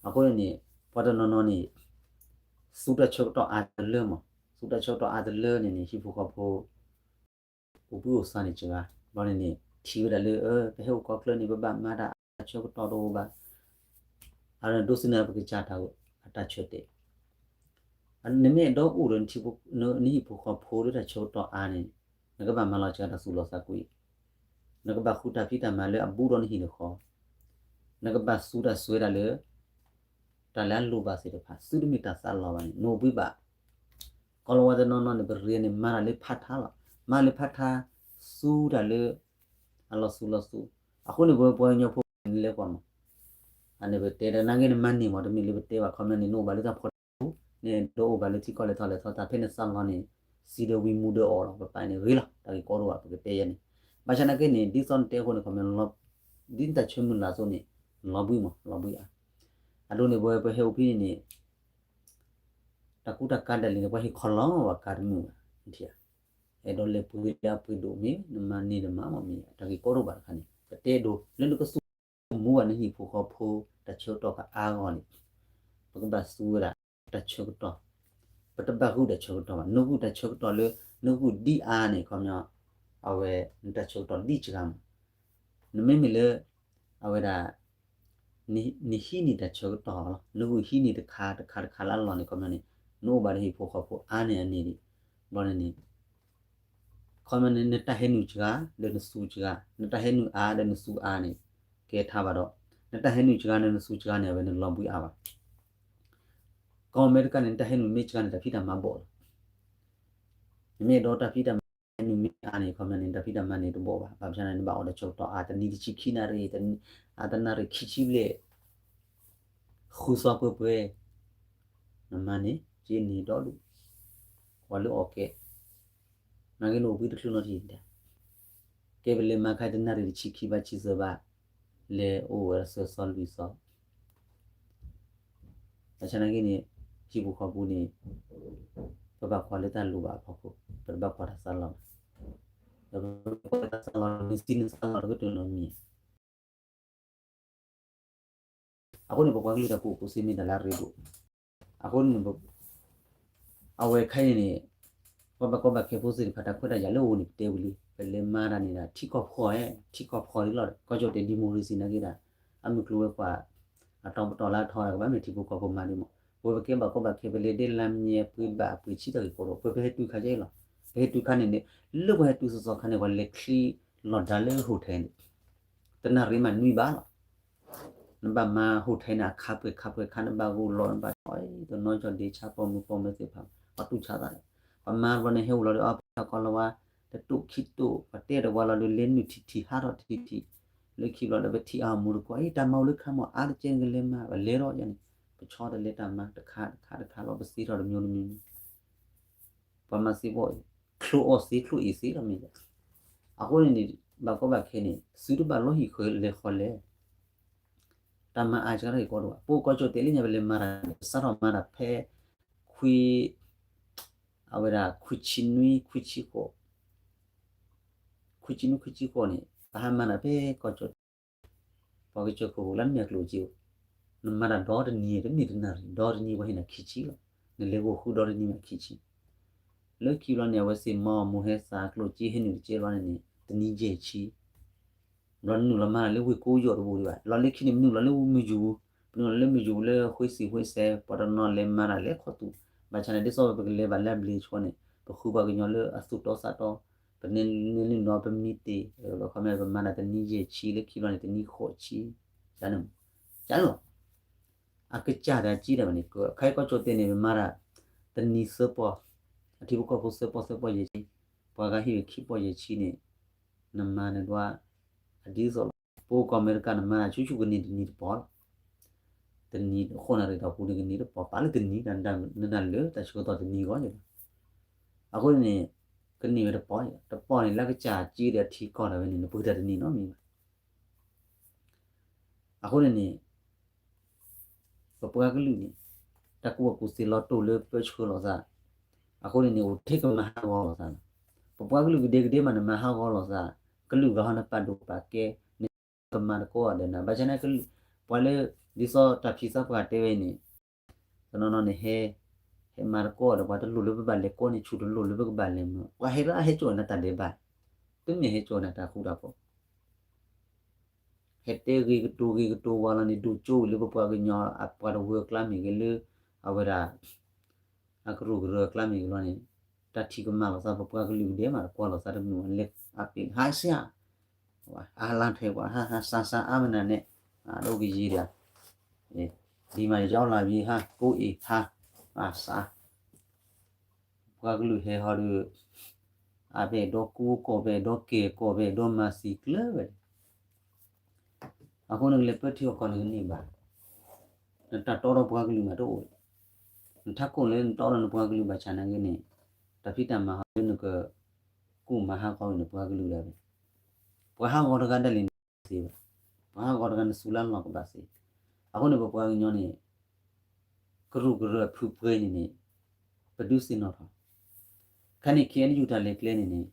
အဃိန့ၣ်န့ၣ် ပှၤတနီၤနီၤန့ၣ် သူတၢ်ဆၢကတီၢ်အါတလၢမး, သူတၢ်ဆၢကတီၢ်အါတလၢန့ၣ်န့ၣ် ဟံၣ်ဖိဃီဖိ အိၣ်ဘှံးအိၣ်သါန့ၣ်စှၤ, ဘျီန့ၣ်န့ၣ် ထံၣ်ဝဲဒၣ်လၢ ပဟဲအိၣ်ကီၢ်ချၢန့ၣ် ပဘၣ်မၤတၢ်အါ တၢ်ဆၢကတီၢ်တအိၣ်ဘၣ်, အဒိ ဒိးသန့ၤပကစၢ်တၢ်အတၢ်ဆၢတဲာ်, နမ့ၢ်အဲၣ်ဒိးအိၣ်ဒီး နဟံၣ်ဖိဃီဖိလၢတၢ်ဆၢကတီၢ်အါန့ၣ် နကဘၣ်မၤလီၤစှၤတၢ်သူၣ်လီသးကွံ, နကဘၣ်ဃုတၢ်ဖံးတၢ်မၤလၢအဘူးဒီးနဟံၣ်နဃီ, နကဘၣ်သူတၢ်စွဲဒၣ်လၢ တၢ်လၢအလိၣ်ဘၣ်သ့ၣ်တဖၣ် သုတမ့ၢ်တၢ်သးလီၤဘၣ်န့ၣ် နအိၣ်ဘှံးဘၣ်. ကီၢ်လီၤဝါတနီၤနီၤန့ၣ် ပရ့န့ၣ် မၤတၢ်လၢဖးထါလီၤ. မၤလၢဖးထါ သူတၢ်လၢ အလီၤသူလီၤသူ, အဃိန့ၣ် ပဝဲပှၤကညီဖိန့ၣ်လဲၤကွၢ်မး, အန့ၣ်ပတဲတနာ်က့န့ၣ် မၤန့ၢ်မး တမ့ၢ်လၢပတဲဘၣ် ခီပညီန့ၣ် နအိၣ်ဘၣ်လၢတၢ်ဖီတၢ်ဖူ, နအဲၣ်ဒိးအိၣ်ဘၣ်လၢထံကီၢ်လဲၤထီၣ်လဲၤထီ တၢ်ဖဲနသးလီၤန့ၣ် စံးဒီးဝံၤမူဒီးအီၤလီၤ. ပပာ်န့ၣ်ဂ့ၤလီၤ တၢ်ဂ့ၢ်ကီတအိၣ်ဘၣ် ပကတဲယဲန့ၣ်, ဘၣ်ဆၣ်နာ်က့န့ၣ် ဒ်သိးနတဲအဃိန့ၣ် ခီပညီ ဒ်နတၢ်ဆၢမုၢ်လၢ်အသိးန့ၣ် လီၤဘှံးမး လီၤဘှံးအါ, အဒိန့ၣ် ပဝဲပဟဲအိၣ်ဖဲန့ၣ်န့ၣ် တၢ်ကူတၢ်ကၤဒၣ်လဲာ်န့ၣ် ပှၤဟ့ၣ်ခီလီၤဘၣ်ကၤတမုာ်ဘၣ်, နထံၣ်ဧါ, အဲၣ်ဒိးလဲၤပှ့ၤလၢအပှ့ၤဒိၣ်မ့ၢ် နမၤန့ၢ်တမၤမ့ၢ် တၢ်ဂ့ၢ်ကီတအိၣ်ဘၣ်တခါန့ၣ် ပတဲဒိးလၢနကသူၣ်မူဘၣ်နဟံၣ်ဖိဃီဖိ တၢ်ဆၢကတီၢ်ကအါဂီၢ်န့ၣ် ပကဘၣ်သူဝဲဒၣ် တၢ်ဆၢကတီၢ်, ပတဘၣ်ဂုာ်တၢ်ဆၢကတီၢ်ဘၣ်, နဂုာ်တၢ်ဆၢကတီၢ်လၢ နဂုာ်ဒ်အါန့ၣ် ခီပညီ အဝဲ နတၢ်ဆၢကတီၢ်ဒ်စှၤမး, နမ့မ့ၢ်လၢ အဝဲဒၣ် နဟံးန့ၢ်တၢ်ဆၢကတီၢ်လီၤ, နဂုာ်ဟံးန့ၢ်တခါတခါတခါလၢအလီၢ်န့ၣ် ခီပညီန့ၣ် နအိၣ်ဘၣ်ဒီးဟံၣ်ဖိဃီဖိအါန့ၢ်အန့ၣ်ဒံး, ဘျီန့ၣ်န့ၣ် ခီပညီန့ၣ် နတၢ်ဟဲနုာ်စှၤ ဒီးနသူစှၤ, နတၢ်ဟဲနုာ်အါဒီးနသူအါန့ၣ် ကဲထါဘၣ်ဒီး နတၢ်ဟဲနုာ်စှၤဒီးနသူစှၤန့ၣ် အဝဲန့ၣ်လီၤဘှံးအါဘၣ်. ကီၢ်အမဲရကၤန့ၣ် နတၢ်ဟဲနုာ်မ့ၢ်စှၤန့ၣ် တၢ်ဖံးတၢ်မၤဘီၣ်လီၤ. နမ့ၢ်အဲၣ်ဒိးတၢ်ဖံးတၢ်မၤ နမ့ၢ်အါန့ၣ် ခီပညီန့ၣ် တၢ်ဖံးတၢ်မၤန့ၣ်တဘိးဘၣ်. ဘၣ်ဆၣ်န့ၣ် နဘၣ်အိၣ်ဒီးဆၢကတီၢ်အါ တနံၤတဆံခံနၣ်ရံၣ်, အါတနၣ်ရံၣ်ခံဆံဘျဲၣ်, ဃုသီပှဲၤပှဲၤ, နမၤန့ၣ် က့န့ၣ်ဒီဒူၣ်, ပှၤလၢအီၣ်ကဲ, နာ်က့နအိၣ်ဘှံးတချုးနီတထံၣ်, ကဲပလဲၤမၤခါတနၣ်ရံၣ်တဆံခံဘၣ်ဆံသၢဘၣ်, လဲၤအိၣ်ဝဲဒၣ်သၢသီလွံၢ်သီ ဘၣ်ဆၣ်နာ်က့န့ၣ် ဟံၣ်ပူၤဃီပူၤန့ၣ် ပဘၣ်ကွၢ်လၢတၢ်လိၣ်ဘၣ်အဖီခိၣ်, ပတဘၣ်ကွၢ်တၢ်သးလီၤဘၣ်. ဒီးပကွၢ်တၢ်သးလီၤ နစံးနသးလီၤတကတၢၢ်နီတမံၤ. အဃိန့ၣ် ပပှၤကလုာ်တၢ်ကူၣ်ဘၣ်ကူၣ်သ့မ့ၢ်တၢ်လၢအရ့ဒိၣ်, အဃိန့ၣ် အဝဲခဲအံၤန့ၣ် ပှၤဘၣ်ကီဘၣ်ခဲဖိသ့ၣ်တဖၣ် တၢ်ခွဲးတၢ်ယာ်လၢအအိၣ်န့ၣ် ပတဲဝံၤလံ, ပလဲၤမၤတၢ်န့ၣ်ဒီး ထံကီၢ်ဖှီၣ်ဧါ, ထံကီၢ်ဖှီၣ်ဒ်လီၤ. ကီၢ်ကၠီၣ်တဲာ် democracy နာ်က့ဒီး အမုၢ်ကျိၤဝဲၤကွာ် အတီၤပတီၢ်လၢအထီတၢ်ကဘၣ်မ့ၢ်ထံဖိကီၢ်ဖိမၤဒ်မး, ပဝဲပကဲဘၣ်ကီဘၣ်ခဲ ပလဲၤဒ့လၢမ့ၢ်ပှ့ၤဘၣ်ပှ့ၤဆံတၢ်ဂ့ၢ်ကီဒီး ပဝဲပဟဲတုၤခါကဲလီၤ. ပဟဲတုၤခါန့ၣ်န့ၣ် လၢပှၤဟဲတုၤစီၤစီၤခါန့ၣ် ပှၤလဲၤချံလီၤဒါလၢ hotel န့ၣ် တနၣ်ရံၣ်မးနွံဘၣ်လီၤ. နဘၣ်မၤ hotel န့ၣ် အခါပှဲၤခါပှဲၤခါ နဘၣ်ဂိၢ်လီၤ နဘၣ်အီၣ်တနီၤကၠီၣ်ဒ့ဆါ ပိာ်မုၣ်ပိာ်မၢၤသ့ၣ်တဖၣ် ပှၤတူၢ်ဆါသးန့ၣ်, ပှၤမၤတဘျီန့ၣ် ဟဲအိၣ်လီၤဒီး အီၣ်ဖဲတၢ်ကီလီၤဝါ တတိၢ်ခံတိၢ် ပှၤတဲတဝါလီၤဒီး လဲၤနုာ်ထံၣ်ထံၣ်ဟးထီၣ်ထံၣ်ထံၣ်, လၢခံဘျီဒီး ပထံၣ်အီၤမူတကွီၢ် အံၤ တၢ်မၤအိၣ်လၢခါမး အါတကဲနကလဲၤမၤ ပလဲၤထီၣ်ယါန့ၣ်, ပဆီတလဲတၢ်မၤတခါတခါတခါလီၤ ပသ့ထီၣ်တမျိုးတမျိုးမျိုး ပှၤမၤသ့ဘီၣ်အံၤ ချိၣ်အီၣ်သ့ချိၣ်အ့ၣ်သ့လီၤမ့ၢ်, အဃိန့ၣ်န့ၣ် ဘၣ်ကီဘၣ်ခဲန့ၣ် သုတဘၣ်လီၤဟံၣ်ဃၢၤလဲၤဃီလဲၣ်, တၢ်မၤအါစှၤတၢ်ဂ့ၢ်ကီတအိၣ်ဘၣ်. ပအိၣ်ကီၢ်ကၠီၣ်တဲာ်လၢညါ ပလဲၤမၤတၢ်န့ၣ် ပစးထီၣ်မၤတၢ်ဖဲ ခွံ အဝဲဒၣ် ခွံဆံနွံ ခွံဆံဃိး ခွံဆံနွံ ခွံဆံဃိးန့ၣ် ပဟးမၤတၢ်ဖဲကီၢ်ကၠီၣ်တဲာ် ပှၤကစၢၢ်ခိၣ်ပူၤလၢနမ့ၢ်အကျိၣ်စ့, နမၤတၢ်ဒီတနံၤတမ့ၢ်တနၣ်ရံၣ် ဒီတနံၤပှၤဟ့ၣ်နၤခံဆံလီၤ. နလဲၤဂီၤဃုဒီတနံၤမးခံဆံ, လၢခံဘျီန့ၣ် အဝဲသ့ၣ်မၤအီၣ်မိၢ်ဟဲသးကျိၣ်စ့ဟဲနုာ်တကဲဘျီန့ၣ်န့ၣ် တနံၤယဲၢ်ဆံ ဘျီနနုာ်လီၤမၤတၢ်လၢဝ့ၢ်ကိယီၣ်တဘိဒံးဘၣ်. လီၤလၢခံန့ၣ် ပနုာ်လီၤလၢမုၢ်ယူၤပူၤ, ပနုာ်လီၤလၢမုၢ်ယူၤလၢဃ့စံးဃ့ဆဲး ပှၤတနီၤလဲၤမၤတၢ်လဲၤခီသူၣ်, ဘၣ်ဆၣ်န့ၣ် ဒ်သိးပကလဲၤဘၣ်လၢအဘျ့ဆှီန့ၣ် ပဃုပှၤကညီလၢအသူၣ်တီသးတီ, ပန့ၢ်လံနီၤ ပမံတ့ၢ်, ခီမ့ၢ် ပမၤတၢ်တနံၤယဲၢ်ဆံ လၢခံဘျီန့ၣ် တနံၤဃိးဆံ, န့ၣ်, န့ၣ်လီၤ. အကစၢ်တၢ်ကံဒၣ်ဝဲန့ၣ် ခဲအံၤကီၢ်ကၠီၣ်တဲာ်န့ၣ် ပမၤတၢ် တနံၤသၢပီၢ်, အထံဖိကီၢ်ဖိသၢပီၢ်သၢပီၢ်ယဲၢ်ဆံ, ပှၤဂၤဟ့ၣ်ဝဲခံပီၢ်ယဲၢ်ဆံန့ၣ်, နမၤနဒွး အဒ်သိးလီၤ. ပအိၣ်ကီၢ်အမဲရကၤ နမၤတၢ်ဆူၣ်ဆူၣ်ကနံၤတနံၤတပီၢ်လီၤ. တနံၤဃိးနၣ်ရံၣ်တီၢ်ပူၤန့ၣ် ကနံၤတပီၢ် ပာ်လၢတနံၤ နတၢ်လၢတၢ်ဆၢကတီၢ်တနံၤဂီၢ်န့ၣ်လီၤ. အဃိန့ၣ် ကန့ၢ်ဝဲတပီၢ်, တပီၢ်န့ၣ် လၢကစၢ်ကံဒီးထံကီၢ်ဒၣ်ဝဲန့ၣ် နပှ့ၤတၢ်တနံၤနီတမံၤဘၣ်. အဃိန့ၣ်န့ၣ် ပပှၤကလုာ်န့ၣ် တၢ်ကူၣ်ဘၣ်ကူၣ်သ့လီၤတိၢ်လၢပၢဆှၢလီၤသး, အဃိန့ၣ်န့ၣ် အိၣ်ထဲကမၤဟးဂီၤလိာ်သးလီၤ. ပပှၤကလုာ်ကဒဲကဒဲမး နမၤဟးဂီၤလိာ်သး, ကလုာ်ဂၤဟီနပာ်ဒိၣ်ပာ်ကဲ, နကမၤတကိးအီၤဒီးနၤ, ဘၣ်ဆၣ်န့ၣ် ပှၤလၢ ဒ်သိးတၢ်ဖံးသးပှၢ်တဲဝဲအံၤန့ၣ်, တနီၤနီၤန့ၣ်ဟဲ, ဟဲမၤတကိးအီၤဒီး ပှၤတလိၣ်လၢပဘၣ်လဲၤကိးန့ၢ်ဆူၣ် တလိၣ်လၢပကဘၣ်လဲၤမၤ, ပှၤဟဲလၢအဟဲကၠီၣ်နတၢ်ဒဲးဘး, တမ့ၢ်ဟဲကၠီၣ်နတၢ်ဃူတၢ်ဖိး ဟဲတဲဂ့ၤကတိၤဂ့ၤကတိၤဝဲလီၤန့ၣ် ဒိၣ်ကၠိဝံၤလၢပပှၤကညီအပှၤတဝၢအကျါမ့ၢ်ဂ့ၤ လၢအဝဲဒၣ် အကရူၢ်ကရၢအကျါမ့ၢ်ဂ့ၤလီၤန့ၣ်, တၢ်ထံၣ်ကမၣ်လိာ်သး ပပှၤကလုာ်ကဒဲမး တကွၢ်လိာ်သးတမုာ် လဲၤအပ့ၤဟးစ့ၢ်, အလါထွဲကွၢ် ဟးဟးစါစါအါမနုၤန့ၣ်, ဒိၣ်ကယံၤဒၣ်, ဒ်မၤယီလၢ်ဘံဟး ကိးအံၤဟး, အစါ ပှၤကလုာ်ဟဲဟီဒီး အဘဲၣ်ဒီးကူကီၢ်ဘဲၣ်ဒီးကဲၣ်ကီၢ်ဘဲၣ်ဒီးမၤသံကျၢၤဝဲ, အဃိန့ၣ် ကလဲၤပၢထံအီၣ်ကီၢ်န့ၣ်ကန့ၢ်ဘၣ်, နတၢ်တီဒီးပှၤကလုာ်မးတအိၣ်, နထးခိၣ်လၢနတီဒီးနပှၤကလုာ်ဘၣ်ဆၣ်နာ်က့န့ၣ်, တၢ်ဖံးတၢ်မၤဟီလၢနက ကူၣ်မၤဟးဂီၤနပှၤကလုာ်ဒၣ်ဝဲ, ပှၤဟးဂီၤတဂၤဒၣ်လဲာ်န့ၣ်သ့ဘၣ်, ပှၤဟးဂီၤတဂၤနသူလၢလီၢ်ကဘၣ်သ့, အဃိန့ၣ် ပပှၤကညီန့ၣ် ကရူၢ်ကရၢအဖုပှဲၤန့ၣ်န့ၣ် ပဒုးသ့ၣ်နီၣ်ထီၣ်, ခဲန့ၣ် ခ့ၣ်အဲၣ်ယူၣ် တၢ်လဲၤကျဲန့ၣ်န့ၣ်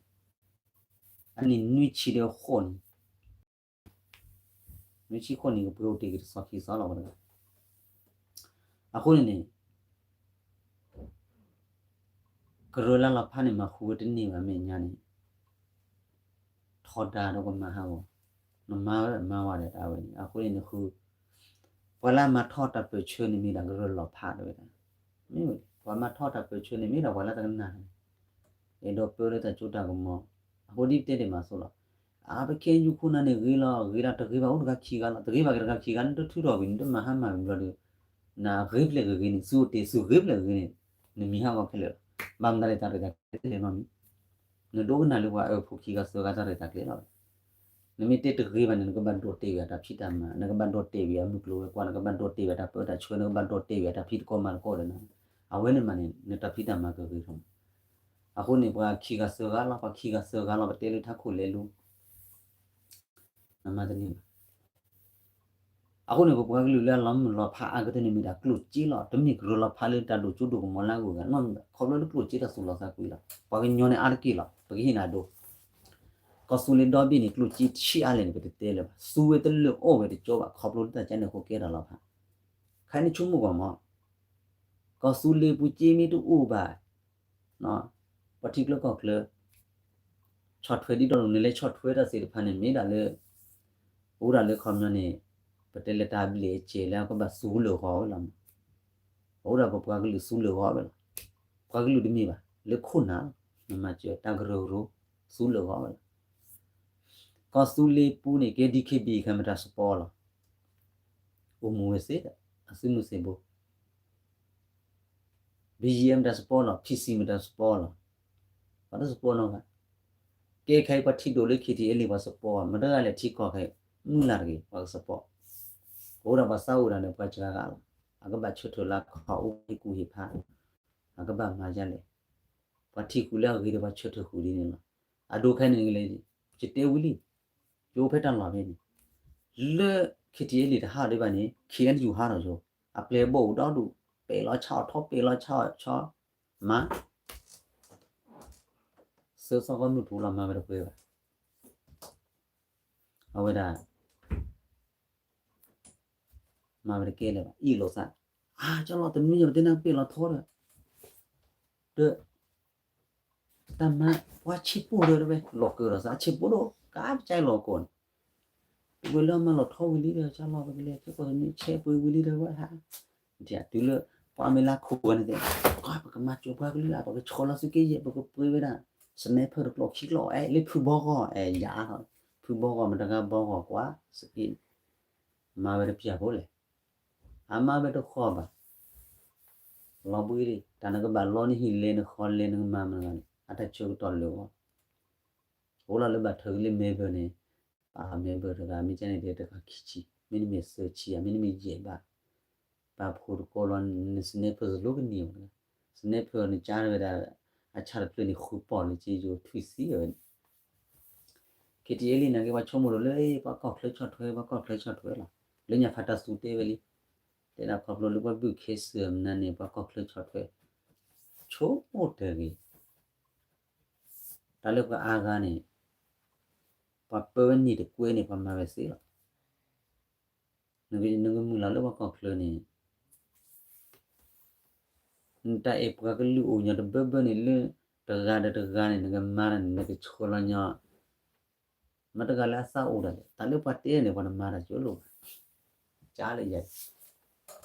အနံၣ်နွံဆံဒီးဃိးနံၣ်, နွံဆံဃိးနံၣ်ကပှဲၤအိၣ်တ့ၢ်က့ၤတသီခံသီလီၤဝဲတဂၤ, အဃိန့ၣ်န့ၣ် ကရၢလၢလီၤဖးန့ၣ် မၤဃုဝဲတန့ၢ်ဘၣ်မဲာ်ညါန့ၣ်, ထီဒါဒီးကမၤဟးဂီၤ, နမၤဝဲမၤဝဲဒီးတၢ်ဝဲန့ၣ် အဃိန့ၣ်နဃု, ပှၤလၢအမၤထီၣ်တၢ်ပၢၢ်ဆၢန့ၣ်မ့ၢ်ဒၣ်ကရၢလီၤဖးတဝဲဒၣ်, မ့ၢ်ဝဲ ပှၤမၤထီၣ်တၢ်ပၢၢ်ဆၢန့ၣ်မ့ၢ်ဒၣ်ပှၤလၢတကနၣ်န့ၣ်, အဲၣ်ဒိးပၢလၢတၢ်စိတၢ်ကမီၤ, အဃိဒ်ပတဲဒ်မးသိးလီၤ, အါ ပခဲယူၢ်ခိၣ်နၢ်န့ၣ် ဂ့ၤလီၤ ဂ့ၤလီၤ တဂ့ၤဘၣ်အိၣ်တဂၤခံဂၤလီၤ, တဂ့ၤဘၣ်က့ၤတဂၤခံဂၤ နတထုးထီၣ်ကွံာ် နတမၤဟါမၢ်ကွံာ်ဘျီဒီး, နဂ့ၤဖျဲၣ်ဂ့ၤဂ့ၤန့ၣ် သုအိၣ်တ့ၢ်သုဂ့ၤဖျဲၣ်ဂ့ၤဂ့ၤန့ၣ်, နမံၤဟးဂီၤခဲလၢာ်လီၤ, ဘၣ်မတၤလဲၣ်တၢ်ရဲၣ်တၢ်ကျဲၤတလဲၤနီတမံၤ နဒိကနၣ်လၢပှၤအၢဖိခံဂၤသၢဂၤတၢ်ရဲၣ်တၢ်ကျဲၤလီၤ. နမ့ၢ်တဲတဂ့ၤဘၣ်န့ၣ် နကဘၣ်ဒိးတဲာ်ဝံၤအတၢ်ဖံးတၢ်မၤ, နကဘၣ်ဒိးတဲာ်ဝံၤအမုၢ်ကျိၤဝဲၤကွာ်, နကဘၣ်ဒိးတဲာ်ဝံၤအတၢ်ပၢတၢ်ဆှၢ, နကဘၣ်ဒိးတဲာ်ဝံၤအတၢ်ဖံးတၢ်မၤသကိးဒီးနၤ, အဝဲန့ၣ်မးန့ၣ် နတၢ်ဖံးတၢ်မၤကဂ့ၤထီၣ်မး. အဃိန့ၣ် ပှၤခံဂၤသၢဂၤလီၤ, ပှၤခံဂၤသၢဂၤလီၤ, ပတဲလၢထးခိၣ်လဲၤလူ နမၤတန့ၢ်ဘၣ်. အဃိန့ၣ် ပပှၤကလုာ်လၢအလီၤမုၢ်လီၤဖးအါကတၢၢ်န့ၣ်မ့ၢ်ဒၣ်ကျိၣ်စ့လီၤ. တမ့ၢ်ကရၢလီၤဖးလၢတၢ်ဒိၣ်စိဒိၣ်ကမီၤလၢအဂုၤအဂၤနီတမံၤဘၣ်. ခီဖျိလၢကျိၣ်စ့တၢ်သူၣ်လီၤသးကွံလီၤ. ပှၤကညီန့ၣ်အါတက့ၢ်လီၤ. ပကဟ့ၣ်နၤဒိ ကီၢ်သူလ့ၤဒီဘ့ၣ်န့ၣ် ကျိၣ်စ့ဆံးအါလဲၣ်န့ၣ် ပတတဲလၢၤဘၣ်. သူဝဲတလၢာ်အီၣ်ဝဲတကၠိဘၣ် ခီဖျိလၢတၢ်ကန့ၣ်အဃိကဲတၢ်လီၤဖး. ခဲအံၤန့ၣ်ဆိကမိၣ်ကွၢ်မး ကီၢ်သူလ့ၤပူၤစ့မ့ၢ်တအိၣ်ဘၣ် ပှၤထံချၢကီၢ်ချၢ ဆီၣ်ထွဲဒ်သိးလိာ်န့ၣ် လဲၤဆီၣ်ထွဲတၢ်သ့ၣ်တဖၣ်န့ၣ် မ့ၢ်ဒၣ်လၢ အိၣ်ဒၣ်လၢခီပညီန့ၣ် ပတဲလၢတၢ်ဘျဲၣ်အစဲးလၢကဘၣ်သူလၢာ်ဂီၤဝဲလီၤ. အိၣ်ဒၣ်ပပှၤကလုာ်သူလၢာ်ဂီၤဝဲလီၤ. ပှၤကလုာ်တမ့ၢ်ဘၣ် လၢခိၣ်နၢ်လီၤ. နမၤစၢၤတၢ်ကရၢကရိ သူလၢာ်ဂီၤဝဲလီၤ. ကီၢ်သူလ့ၤပူၤန့ၣ် ကဲ DKBA ခဲမတၤစပီလီၤ. အိၣ်မူဝဲစ့ၢ် အသုးမုၢ်သံၣ်ဘိ BGF မတၤစပီလီၤ, PC မတၤစပီလီၤ, ပှၤတစပီနီဘၣ်. ကဲခဲအံၤပှၤထံၣ်ဒိၣ်လၢ KTLA ပှၤစပီ မတၤတဂၤလဲၣ်ထံကီၢ်ခဲအံၤ မုၢ်လၢ်တဂ့ၤ ပှၤကစပီ, အိၣ်ဒၣ်ပှၤသးအိၣ်ဒၣ်န့ၣ် ပှၤစှၤဂၤလီၤ. အကဘၣ်ဆၢထၢၣ်လၢခီၣ်အူဟ့ၣ်ကူၣ်ဟ့ၣ်ဖး, အကဘၣ်မၤဒ်လဲၣ်. ပှၤထံၣ်ဃုာ်လၢအဂ့ၤဒီးပှၤဆၢထၢၣ်ဃုာ်ဒ်န့ၣ်လီၤ. အဒိခဲအံၤန့ၣ် ယတဲဝံၤလံ, ယအိၣ်ဖဲတၢ်လီၢ်ဖဲန့ၣ်, လၢ KTLA တဟးဒံးဘၣ်န့ၣ် KNU ဟးထီၣ်ယိၤ, အပျဲၢ်ဘီၣ်အိၣ်ဒီဒူၣ်, ပဲာ်လီၤဆါအီၤထီ, ပဲာ်လီၤဆါအီၤဆီ, မၤ သၢသီဃီမုၢ်ထူလီၤ မၤဝဲတပှဲၤဘၣ်. အဝဲဒၣ် မၤဝဲတကဲလၢၤဘၣ် အ့ၣ်လိာ်သး, အါ ကၢ်လီၤ တနွံယၤပတဲနၢ်ပ့ၢ်လီၤထီဒီး, ဒီး တၢ်မၤ ပှၤဆံးပိၢ်ဒီးတဝဲ လီၤကၢၤဒီးသး ဆံးပိၢ်ဒီး ကါပကၢ်လီၤကီၢ်န့ၣ်, ဝဲလၢအမၤလီၤထီဝံၤလံဒီး ကၢ်လီၤ ပကလဲၤကီၢ်တနွံဆဲးပှဲၤဝံၤလံဒီးဝဲဟး, တုၤလၢ ပှၤမ့ၢ်လၢခိၣ်ဝဲန့ၣ်တဲ, ပကမၤစၢၤပှၤကလုာ်လၢ ပကဆီလီၤသုးက့ယဲၢ် ပကပှ့ၤဝဲဒၣ် sniper တကျိၤခံကျိၤ အဲ လၢဖုဘီဂီၢ် အဲ ယၤထီၣ် ဖုဘီဂီၢ် မတၤဂၤဘီဂီၢ်ကွၢ် စက့ မၤဝဲတပျၢ်ဖိလဲၣ်, အမၤဝဲတဃီဘၣ်, လီၤဘှံးလံ တၢ်နကဘၣ်လီနဟံၣ်လဲၤနဃီလဲၤနကမၤမတၤဂၤန့ၣ် အတၢ်ဆၢကတီၢ်လၢာ်ဂီၢ်, အိၣ်လီၤလၢဘၣ်ထၢက့ၤလၢ member န့ၣ်, ပာ် member တဂၤ မ့ၢ်ကဲန့ၣ်တဲတဂၤခံဆံ, မ့တမ့ၢ်သၢဆံဧါ, မ့တမ့ၢ်ယဲၢ်ဘး, ပာ်ဖှိၣ်တကိးလီၤ န sniper တလိၣ်ကန့ၢ်အီၤတဂၤ, sniper န့ၣ်ကၢ်ဝဲဒၣ် အဆၣ်တဖျၢၣ်န့ၣ် ဃုပီၢ်လၢက့ယိၤထွံၣ်သံအဝဲန့ၣ် KTLA န့ၣ်က့ ပှၤဆိကမိၣ်ဒိၣ်လၢ ပှၤကီၢ်ချၢဆီၣ်ထွဲ ပှၤကီၢ်ချၢဆီၣ်ထွဲလီၤ. လၢညါဖးတၢ်သူတဲဝဲလံ, တဲဒၣ်ခီဖျိလၢပှၤဘုၣ်ခဲစၢၣ်မနုၤန့ၣ် ပှၤကီၢ်ချၢဆီၣ်ထွဲ, ဆိကမိၣ်တဂ့ၤ, တၢ်လၢပှၤအါဂၤန့ၣ် ပှၤပၢဝဲန့ၢ်တကွဲန့ၣ် ပှၤမၤဝဲသ့လီၤ. နကမုၢ်လၢ်လၢပှၤကီၢ်ချၢန့ၣ် နတၢ်အဲၣ်ပှၤကလုာ်အိၣ်ညီတဘၢဘၢန့ၣ်လၢ တဂၤဒီးတဂၤန့ၣ် နကမၤတၢ်န့ၣ် နကဆှၢလီၤညီ, မ့ၢ်တဂၤလၢအသးအိၣ်ဒၣ်လဲာ် တၢ်လၢပှၤတဲန့ၣ် ပှၤတမၤတၢ်ကၠိလိာ်ဘၣ်, ကၢ်လၢယၤ,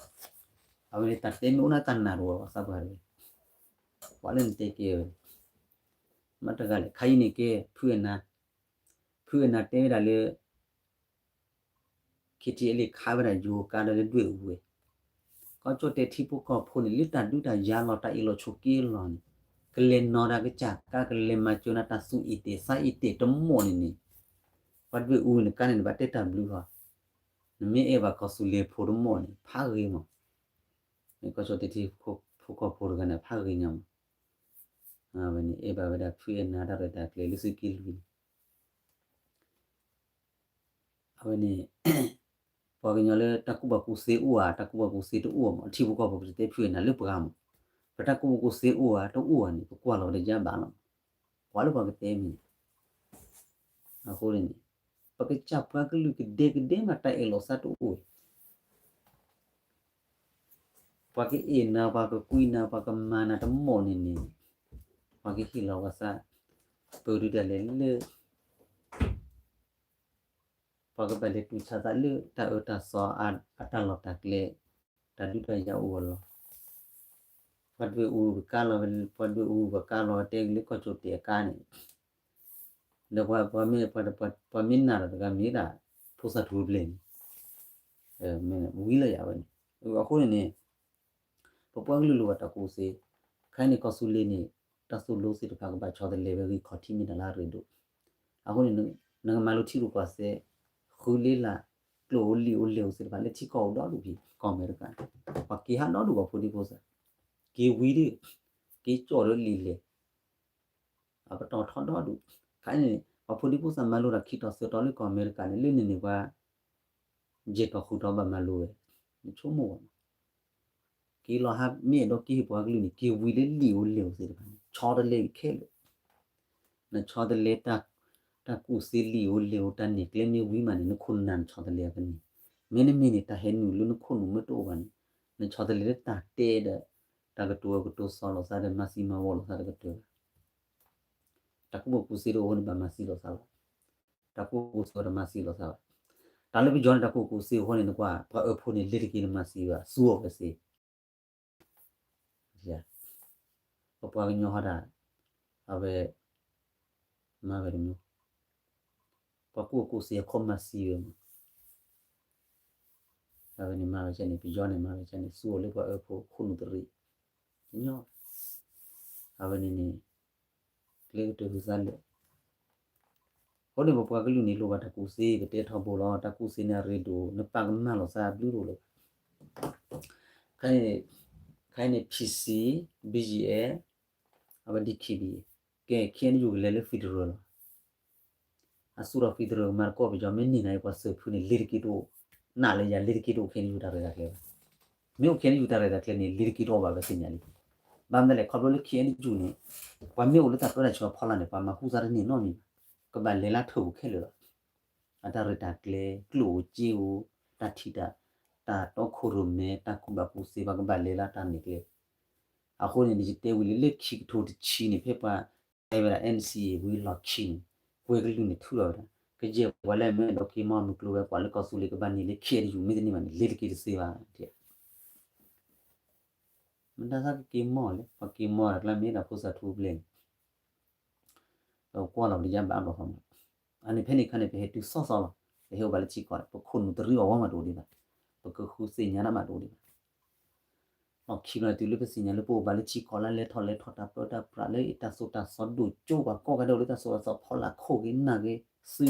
အဝဲန့ၣ်တၢ်တဲမ့ၢ်အိၣ်နၤတၢ်နာ်တဝဲ ပှၤသးပှၢ်တဝဲ, ပှၤလၢနတဲကဲဝဲ, မ့ၢ်တဂၤလဲာ် ခါအံၤန့ၣ်ကဲ ဖုအနၢ်, ဖုအနၢ်တဲဝဲဒၣ်လၢ KTLA ခးဝဲဒၣ်ယိၤကါဒီးလၢဒွဲၣ်အူဝဲ, ကီၢ်ကၠီၣ်တဲာ်ထံဖိကီၢ်ဖိန့ၣ် လၢတၢ်ဒုးတၢ်ယၤလီၤ တၢ်အ့ၣ်လိာ်ဆိးက့လီၤန့ၣ်, ကလဲၤနီၤတၢ်ကစၢ်ကါ ကလဲၤမၤစၢၤနၤတၢ်သူၣ်အ့ၣ်တဲာ်သးအ့ၣ်တဲာ်တမီၣ်န့ၣ်န့ၣ်, ပှၤဒွဲၣ်အူန့ၣ် ကါန့ၣ် နဘၣ်တဲတၢ်ဘျုးလီၤ, နမ့ၢ်အဲၣ်ဘၣ်ကီၢ်သူလ့ၤဖိတမီၣ်န့ၣ် ဖးဂ့ၤမး, မ့ၢ်ကီၢ်ကၠီၣ်တဲာ်ထံဖိကီၢ်ဖိတဂၤန့ၣ် ဖးဂ့ၤညါမး, အဝဲန့ၣ်အဲၣ်ဘၣ်ဝဲဒၣ်ဖုအနၢ်တၢ်ရဲၣ်တၢ်ကျဲၤလၢသုးက့လွံၢ်န့ၣ် အဝဲန့ၣ် ပှၤကညီလၢတၢ်ကူၣ်ဘၣ်ကူၣ်သ့အိၣ်ဧါ တၢ်ကူၣ်ဘၣ်ကူၣ်သ့တအိၣ်မး ထံဖိကီၢ်ဖိပတတဲဖုအနၢ်လၢပှၤမး, ပတၢ်ကူၣ်ဘၣ်ကူၣ်သ့အိၣ်ဧါ တအိၣ်ဧါန့ၣ် ပကွၢ်လီၤပတယါဘၣ်လီၤ, ကွၢ်လၢပှၤကတဲမ့ၢ်န့ၣ်, အဃိန့ၣ် ပကစၢ်ပှၤကလုာ်ကဒဲကဒဲမး တၢ်အ့ၣ်လိာ်သးတအိၣ် ပှၤကအ့ၣ်နၤ ပှၤကကွံနၤ ပှၤကမၤနၤတမီၣ်န့ၣ်န့ၣ်, ပှၤကဟ့ၣ်လီၤပှၤသး ပၢဒုးတၢ်လဲၤလၢ ပှၤကဘၣ်လဲၤတူၢ်ဆါသးလၢတၢ်အၢတၢ်သီအတၢ်လီၢ်တၢ်ကျဲ, တၢ်ဒုးတၢ်ယၤအိၣ်အလီၢ်, ပှၤဒွဲၣ်အူကါလီၤ, ပှၤဒွဲၣ်အူပကါလီၤ တဲက့ၤလၢကီၢ်ကၠိၣ်တဲာ်အကါန့ၣ်, ဒီးပှၤမ့ၢ်, ပှၤမ့ၢ်နာ်ဒီးတဂၤမ့ၢ်ဒၣ်ဖိသၣ်ထူတဘျဲၣ်န့ၣ်, ဝံၤလၢယၤဝဲန့ၣ်, အဃိန့ၣ်န့ၣ် ပပှၤကလုာ်လိၣ်ဘၣ်တၢ်ကူၣ်သ့, ခဲအံၤန့ၣ်ကီၢ်သူလ့ၤန့ၣ် တၢ်သိၣ်လိသ့ၣ်တဖၣ်ကဘၣ်ဆီတလဲဝဲဂံၢ်ခီၣ်ထံးမ့ၢ်တၢ်လၢအရ့ဒိၣ်. အဃိန့ၣ် နကမၤလိထံရူၢ်ကီၢ်သဲး ဃုလ့လၢ် ကျိၣ်ဧိၤလံၣ်ဧိၤလဲၤဧိၤသ့ၣ်တဖၣ်လၢထံကီၢ်အိၣ်ဒီဒူၣ်ဖဲ ကီၢ်အမဲရကၤန့ၣ် ပှၤက့ၤဟးဒီဒူၣ်ပှၤဖိဒံဖိသၣ် က့ၤဝံၤဒီး က့ၤကၠီၣ်ဒီးလံာ်လဲၢ် အပတီၢ်ထီဒီဒူၣ်. ခဲအံၤန့ၣ် ပှၤဖိဒံဖိသၣ်မၤလိတၢ်ခံးတီၤသၢတီၤလၢကီၢ်အမဲရကၤန့ၣ် လၢန့ၣ်န့ၣ်ပှၤ ယဲၢ်တီၤဃုာ်တီၤဘၣ်မၤလိဝဲ နဆိကမိၣ်ဘၣ်မး က့ၤလီၤဟးမ့ၢ်အဲၣ်ဒိးက့ၤဟ့ၣ်ပှၤကလုာ်န့ၣ် က့ၤဝံၤလၢလံာ်ဧိၤလဲၢ်ဧိၤသ့ၣ်တဖၣ်န့ၣ် ဆီတလဲခဲလၢာ်. နဆီတလဲ တၢ်ကူၣ်သ့လံာ်ဧိၤလဲၢ်ဧိၤ တၢ်နဲၣ်ကျဲမ့ၢ်ဝံၤမးန့ၣ် နခိၣ်နူာ်နဆီတလဲအကန့ၣ် မ့တမ့ၢ်န့ၣ် တၢ်ဟဲနုာ်လၢနခိၣ်နူာ်မ့ၢ်တအိၣ်ဘၣ်န့ၣ် နဆီတလဲလၢတၢ်တဲဒီး တၢ်ကတိၤအကတိၤစီၤလိာ်သးဒီး မၤသံမၤဝီလိာ်သးတကတၢၢ်ဘၣ်. တၢ်ကူၣ်ဘၣ်ကူၣ်သ့တအိၣ်န့ၣ် ဘၣ်မၤသံလိာ်သးလီၤ. တၢ်ကူၣ်ဘၣ်ကူၣ်သ့တမၤသံလိာ်သးဘၣ်. တၢ်လၢပယီၤန့ၣ် တၢ်ကူၣ်ဘၣ်ကူၣ်သ့အဃိန့ၣ် နကွၢ် ပှၤအၢဖိန့ၣ် လ့ၤတက့ၤနမၤသံဘၣ် သူအီၤဝဲသ့ ပပှၤကညီဟီဒၣ် အဝဲ မၤဝဲတမံၤ ပှၤကူၣ်ဘၣ်ကူၣ်သ့အခိၣ်မၤသံဝဲမး အဝဲန့ၣ်မၤဝဲကဲန့ၣ် ပယီၤန့ၣ်မၤဝဲကဲန့ၣ် သူအီၤလၢပှၤအၢဖိခိၣ်နူာ်တရံး တညီ အဝဲန့ၣ်န့ၣ် ကျဲကတၢၢ်ဟူသးလၢာ် အဃိန့ၣ် ပပှၤကလုာ်န့ၣ် လိၣ်ဘၣ်တၢ်ကူၣ်သ့ ကတဲထီဘိလီၤ တၢ်ကူၣ်သ့န့ၣ်အရ့ဒိၣ် နပာ်ကမၣ်လိာ်သးဘျုးတအိၣ်လၢၤဘၣ်. ခဲအံၤန့ၣ် ခဲအံၤန့ၣ် PC, BGF အဝဲ DKBA ကဲ KNU ကလဲၤလၢ federal လီၤ. အသူၣ်ထီၣ် federal ကမၤသကိးပယီၤ မ့ၢ်န့ၢ်နၤအံၤ ပှၤသုးဖုန့ၣ် လ့ၤတက့ၤတအိၣ်, နာ်လၢယၤ လ့ၤတက့ၤတအိၣ် KNU တၢ်ရဲၣ်တၢ်ကျဲၤဘၣ်. မ့ၢ်အိၣ် KNU တၢ်ရဲၣ်တၢ်ကျဲၤန့ၣ် လ့ၤတက့ၤတအိၣ်ဘၣ် ပသ့ၣ်ညါလံ. ဘၣ်မနုၤလဲၣ် ခီဖျိလၢ KNU န့ၣ် ပှၤမ့ၢ်အိၣ်လၢတၢ်ပၢတၢ်ဆှၢအဖီလာ်န့ၣ် ပှၤမၤဟူသးတန့ၢ်နီတမံၤဘၣ်. ကဘၣ်လဲၤလၢထၢၣ်ပူၤခဲလၢာ်လီၤ. အတၢ်ရဲၣ်တၢ်ကျဲၤ ကျိၣ်ဧိၤစ့ဧိၤ တၢ်ထံၣ်တၢ် တၢ်တီခိၣ်ရိၣ်မဲ တၢ်ကူၣ်ဘၣ်ကူၣ်သ့ ပှၤကဘၣ်လဲၤလၢတၢ်န့ၣ်ကျဲ အဃိန့ၣ် ယတဲဝံၤလံ လၢခံကထိတဆံန့ၣ် ဖဲပှၤတဲဝဲဒၣ် NCA ဝံၤလီၢ်ခံန့ၣ် ပှၤကလုာ်န့ၣ်ထုးထီၣ်ဝဲဒၣ် ကယဲၢ်ပှၤလၢအမ့ၢ်အဲၣ်ဒိးက့ၤမီၢ်မုၢ်ကျိၤဝဲၤကွာ်လၢကီၢ်သူလ့ၤကဘၣ်န့ၢ်လၢ KNU မ့ၢ်တန့ၢ်ဘၣ်န့ၣ် လ့ၤတက့ၤတသ့ဘၣ်. မတၤသးကက့ၤမီၢ်လဲၣ် ပှၤက့ၤမီၢ်တၢ်ကျါမ့ၢ်ဒၣ်ဖိသၣ်ထူဘျဲၣ်န့ၣ် ပကွၢ်လီၤပတယါဘၣ်အါဘျီဃီမး. အန့ၣ်ဖဲန့ၣ်ခါန့ၣ် ပဟဲတုၤသီသီလီၤ. ပဟဲအိၣ်ဘၣ်လၢထံကီၢ် ပခိၣ်နူာ်တရံးအီၤဝဲမးတအိၣ်ဒံးဘၣ်. ပကဃုသ့ၣ်ညါတၢ်မးတအိၣ်ဒံးဘၣ်. လီၢ်ခံဘျီန့ၣ် တုၤလၢပသ့ၣ်ညါလၢပအိၣ်ဘၣ်လၢထံကီၢ်လၢလဲၤထီၣ်လဲၤထီၣ် တၢ်ပၢတၢ်ပြးလၢတၢ်သိၣ်တၢ်သီဒိၣ်ကၠိပှၤကိးဂၤဒဲးအိၣ်လၢတၢ်သိၣ်တၢ်သီဖီလာ် ခိၣ်ဂ့ၤနၢ်ဂ့ၤ သုးဂ့ၤ ပဒိၣ်ဂ့ၤပပှၢ်ဂ့ၤန့ၣ် တီပတီၢ်န့ၣ်ပြးလီၤလၢတၢ်သိၣ်တၢ်သီဖီလာ်. ဘၣ်ဆၣ်န့ၣ်လၢလီၢ်လါန့ၣ်လီၢ်လါလီၤ. တၢ်ခွဲးတၢ်ယာ်တီပတီၢ်န့ၣ်ပြးလီၤန့ၣ် ပသ့ၣ်ညါ အီ အဝဲန့ၣ်မးပသ့ၣ်ညါဂ့ၤ. ထံကီၢ်လဲၤထီၣ်လဲၤထီန့ၣ် ခီဖျိလၢလဲၤထီၣ်လဲၤထီန့ၣ် ဒ်အံၤမး ပပှၤကလုာ်န့ၣ် တၢ်သိၣ်တၢ်သီဒိၣ်ကၠိလၢထးခိၣ် တၢ်သိၣ်တၢ်သီဒိၣ်ကၠိလၢကု တၢ်သိၣ်တၢ်သီဒိၣ်ကၠိလၢကမၤဟးဂီၤ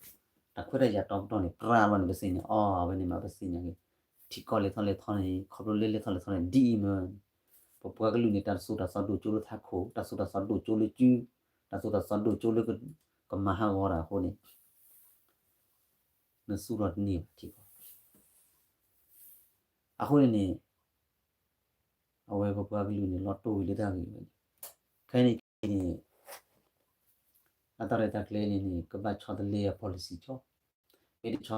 တၢ်အဃိန့ၣ် နသူၣ်ထီၣ်တန့ၢ်ဘၣ်ထံကီၢ်. အဃိန့ၣ်န့ၣ် အဝဲပပှၤကလုာ်န့ၣ် လီၤတိၢ်ဝံၤလၢတၢ်ဂ့ၢ်ဝဲန့ၣ် ခဲအံၤန့ၣ် အတၢ်ရဲၣ်တၢ်ကျဲၤန့ၣ်န့ၣ် ကဘၣ်ဆီတလဲအ policy ကၠီ မ့ၢ်တဆီတ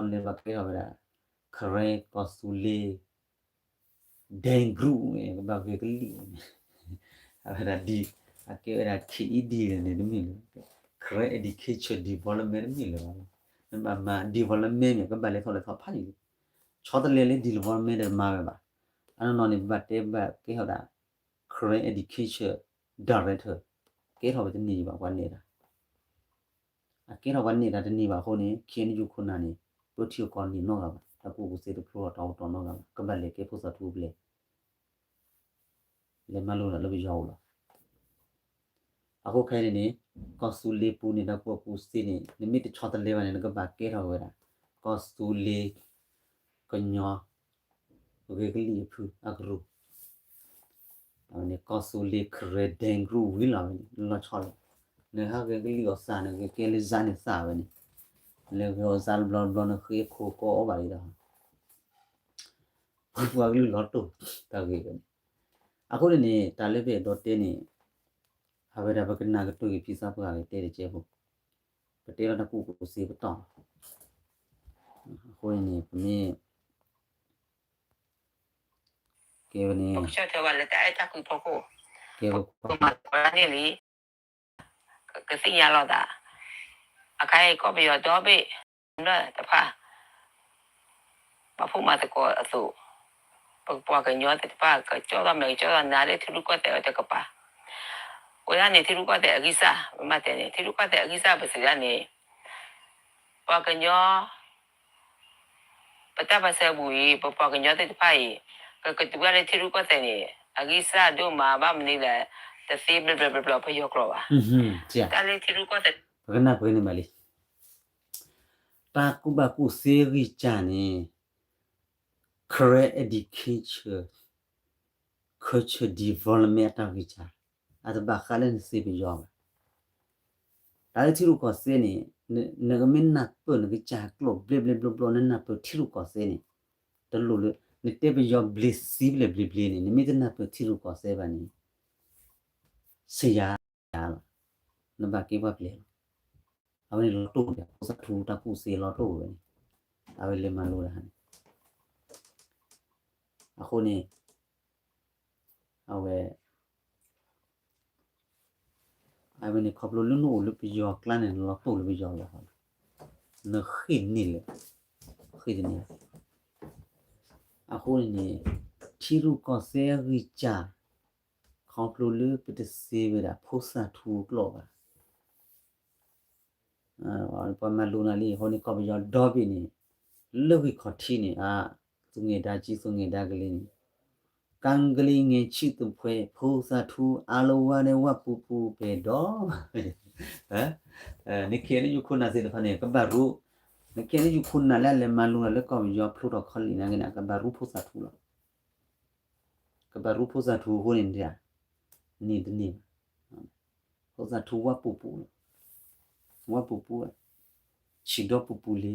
လဲဘၣ်ကဲထီၣ်ဝဲဒၣ် Karen ကီၢ်သူလ့ၤ ဒဲကရူၢ်န့ၣ် ကဘၣ်ဂဲၤကလံၣ်န့ၣ် အဝဲဒၣ်ဒ် အကဲဝဲဒၣ် KED န့ၣ်တမ့ၢ်လၢၤ Karen Education Development တမ့ၢ်လၢၤဘၣ်. နဘၣ်မၤ development န့ၣ် ကဘၣ်လဲၤထီၣ်လဲၤထီဖးယံၤလံ. ဆီတလဲလၢ development ဒီးမၤဝဲဘၣ်. အနီၢ်နီၢ်န့ၣ် ပဘၣ်တဲဘၣ်ကဲထီၣ်ဒၣ် Karen Education Director ကဲထီၣ်ဝဲတန့ၢ်ဘၣ် ပှၤနဲၣ်တၢ် အကဲထီၣ်ပှၤနဲၣ်တၢ်တန့ၢ်ဘၣ်အဃိန့ၣ် KNU ခိၣ်နၢ်န့ၣ် ပၢထံအကီၢ်န့ၣ်နီတဂၤဘၣ်, တၢ်ကူၣ်ဘၣ်ကူၣ်သ့တဖျိထီၣ်တၢ်အိၣ်တီနီတဂၤဘၣ်, ကဘၣ်လဲၤကဲဖိသၣ်ထူဘျဲၣ် လဲၤမၤလိတၢ်လၢပယီၤအအိၣ်လီၤ. အဃိခဲအံၤန့ၣ်န့ၣ် ကီၢ်သူလ့ၤပူၤန့ၣ် တၢ်ကူၣ်ဘၣ်ကူၣ်သ့န့ၣ် နမ့ၢ်တဆီတလဲဘၣ်န့ၣ် နကဘၣ်ကဲထီၣ်ဝဲဒၣ် ကီၢ်သူလ့ၤ ကညီ ဂဲၤကလံၣ်အဖုအကရူၢ် အဝဲန့ၣ် ကီၢ်သူလ့ၤ Karen ဒဲကရူၢ်ဝံၤလီၤဝဲန့ၣ် လီၤဆီလီၤ. နဟးဂဲၤကလံၣ်အီၤသးန့ၣ် ဂဲၤကဲလၢစါန့ၣ်သးဝဲန့ၣ် လဲၤဂဲၤအီၤစါတဘျီတဘျီန့ၣ် ဃ့အခိၣ်ကီအီၣ်ဘၣ်လံဒီး ပှၤကလုာ်လီၤတိၢ်တၢ်ဂ့ၢ်ဝဲန့ၣ်. အဃိန့ၣ်န့ၣ် တၢ်လၢပအဲၣ်ဒိးတဲန့ၣ် အဝဲဒၣ်ပကနၣ်ကတိၤက့ၤဖံသးပှၢ်ဂ့ၤတဲတကဲဖိ ပတဲလီၤတၢ်ကူၣ်ဘၣ်ကူၣ်သ့ပတီၢ်လီၤ. အဃိန့ၣ်န့ၣ် ပမ့ၢ် ကဲဝဲန့ၣ် ကဲဝဲ ပမၤသကိးန့ၣ်လံ ကသ့ၣ်ညါလီၤသး အခါအံၤကီၢ်ပယီၤဒီဘ့ၣ် လၢတဖၣ် မၤဖှိၣ်မၤသကိးအသိး ပပှၤကညီသ့ၣ်တဖၣ် ကကၠီၣ်ထီၣ်မဲာ်ကကၠီၣ်ထီၣ်နါလၢထံရူၢ်ကီၢ်သဲးဝဲတကပၤ ဝဲဒၣ်န့ၣ် ထံရူၢ်ကီၢ်သဲးအဂံၢ်စၢ် ပမ့ၢ်တဲန့ၣ် ထံရူၢ်ကီၢ်သဲးအဂံၢ်စၢ်ပစံးဒၣ်န့ၣ် ပှၤကညီ ပတၢ်ပၢၢ်ဆၢအပူၤအံၤ ပပှၤကညီသ့ၣ်တဖၣ်အံၤ ကကတုၤဘၣ်လၢထံရူၢ်ကီၢ်သဲးန့ၣ် အဂံၢ်စၢ်ဒိၣ်မးဘၣ်မနုၤလဲၣ်, တသ့ဘျီဘျီဘျီဘျီပယီၤကျိာ်ဘၣ်. တၢ်လၢထံရူၢ်ကီၢ်သဲး ပကနၢ်ပှဲၤန့ၢ်ဘၣ်လံ. တၢ်ကူၣ်ဘၣ်ကူၣ်သ့အဂံၢ်စၢ်န့ၣ် Karen education, culture development အတၢ်ဂံၢ်စၢ်, အတဘၣ်ဃးလၢနသ့ပယီၤဘၣ်. တၢ်လၢထံရူၢ်ကီၢ်သဲးန့ၣ် နကမ့ၢ်နၢ်ပၢၢ်နကစၢ်ကျိာ်ဘျဲဘျဲဘျီဘျီ နနၢ်ပၢၢ်ထံရူၢ်ကီၢ်သဲးန့ၣ် တလိၣ်လၢ နတဲပယီၤဘျ့စံဘျဲဘျ့ဘျ့န့ၣ် နမ့ၢ်တနၢ်ပၢၢ်ထံရူၢ်ကီၢ်သဲးဘၣ်န့ၣ် စယၤလီၤ, နဘၣ်ကဲပှၤပျဲၢ်လီၤ. အဝဲန့ၣ်လီၤတိၢ်ဝဲ ဖိသၣ်ထူတၢ်ကူၣ်သ့လီၤတိၢ်ဝဲန့ၣ် အဝဲလဲၤမၤလိတၢ်န့ၣ် အဃိန့ၣ် အဝဲ အဝဲန့ၣ်ခီဖျိလၢနအိၣ်လၢပယီၤကျါန့ၣ် နလီၤတိၢ်လၢပယီၤလီၤ, နဃ့ၢ်န့ၢ်လၢ ဃ့ၢ်တန့ၢ်လၢ အဃိန့ၣ်န့ၣ် ထံရူၢ်ကီၢ်သဲအဂံၢ်စၢ် ခီဖျိလၢပတသ့ဝဲဒၣ်ဖိသၣ်ထူအကျိာ်ဘၣ် ပှၤမၤလိနၤလံ အဃိန့ၣ် ကီၢ်ပယီၤဒီဘ့ၣ်န့ၣ် လၢဂ့ၢ်ခီၣ်ထံးန့ၣ် အ သူငယ်တန်းကြီး သူငယ်တန်းကလေးန့ၣ် ကန်းကလေးငယ်ချစ်သူ ဖိသၣ်ထူ အားလုံးဝါနဲ့ ဝါပူပူပဲတော့ န KNU ခိၣ်နၢ်သ့ၣ်တဖၣ်န့ၣ် ကဘၣ်ရူ န KNU ခိၣ်နၢ်လၢအလဲၤမၤလိနၤလၢကီၢ်ပယီၤဖျိထီၣ်ခီလံနာ်က့န့ၣ် ကဘၣ်ရူဖိသၣ်ထူလီၤ. ကဘၣ်ရူဖိသၣ်ထူအဃိန့ၣ် န့ၢ်တန့ၢ်ဘၣ်. ဖိသၣ်ထူဝါပူပူလီၤ. ဝါပူပူ ဆံးဒီပူပူလံ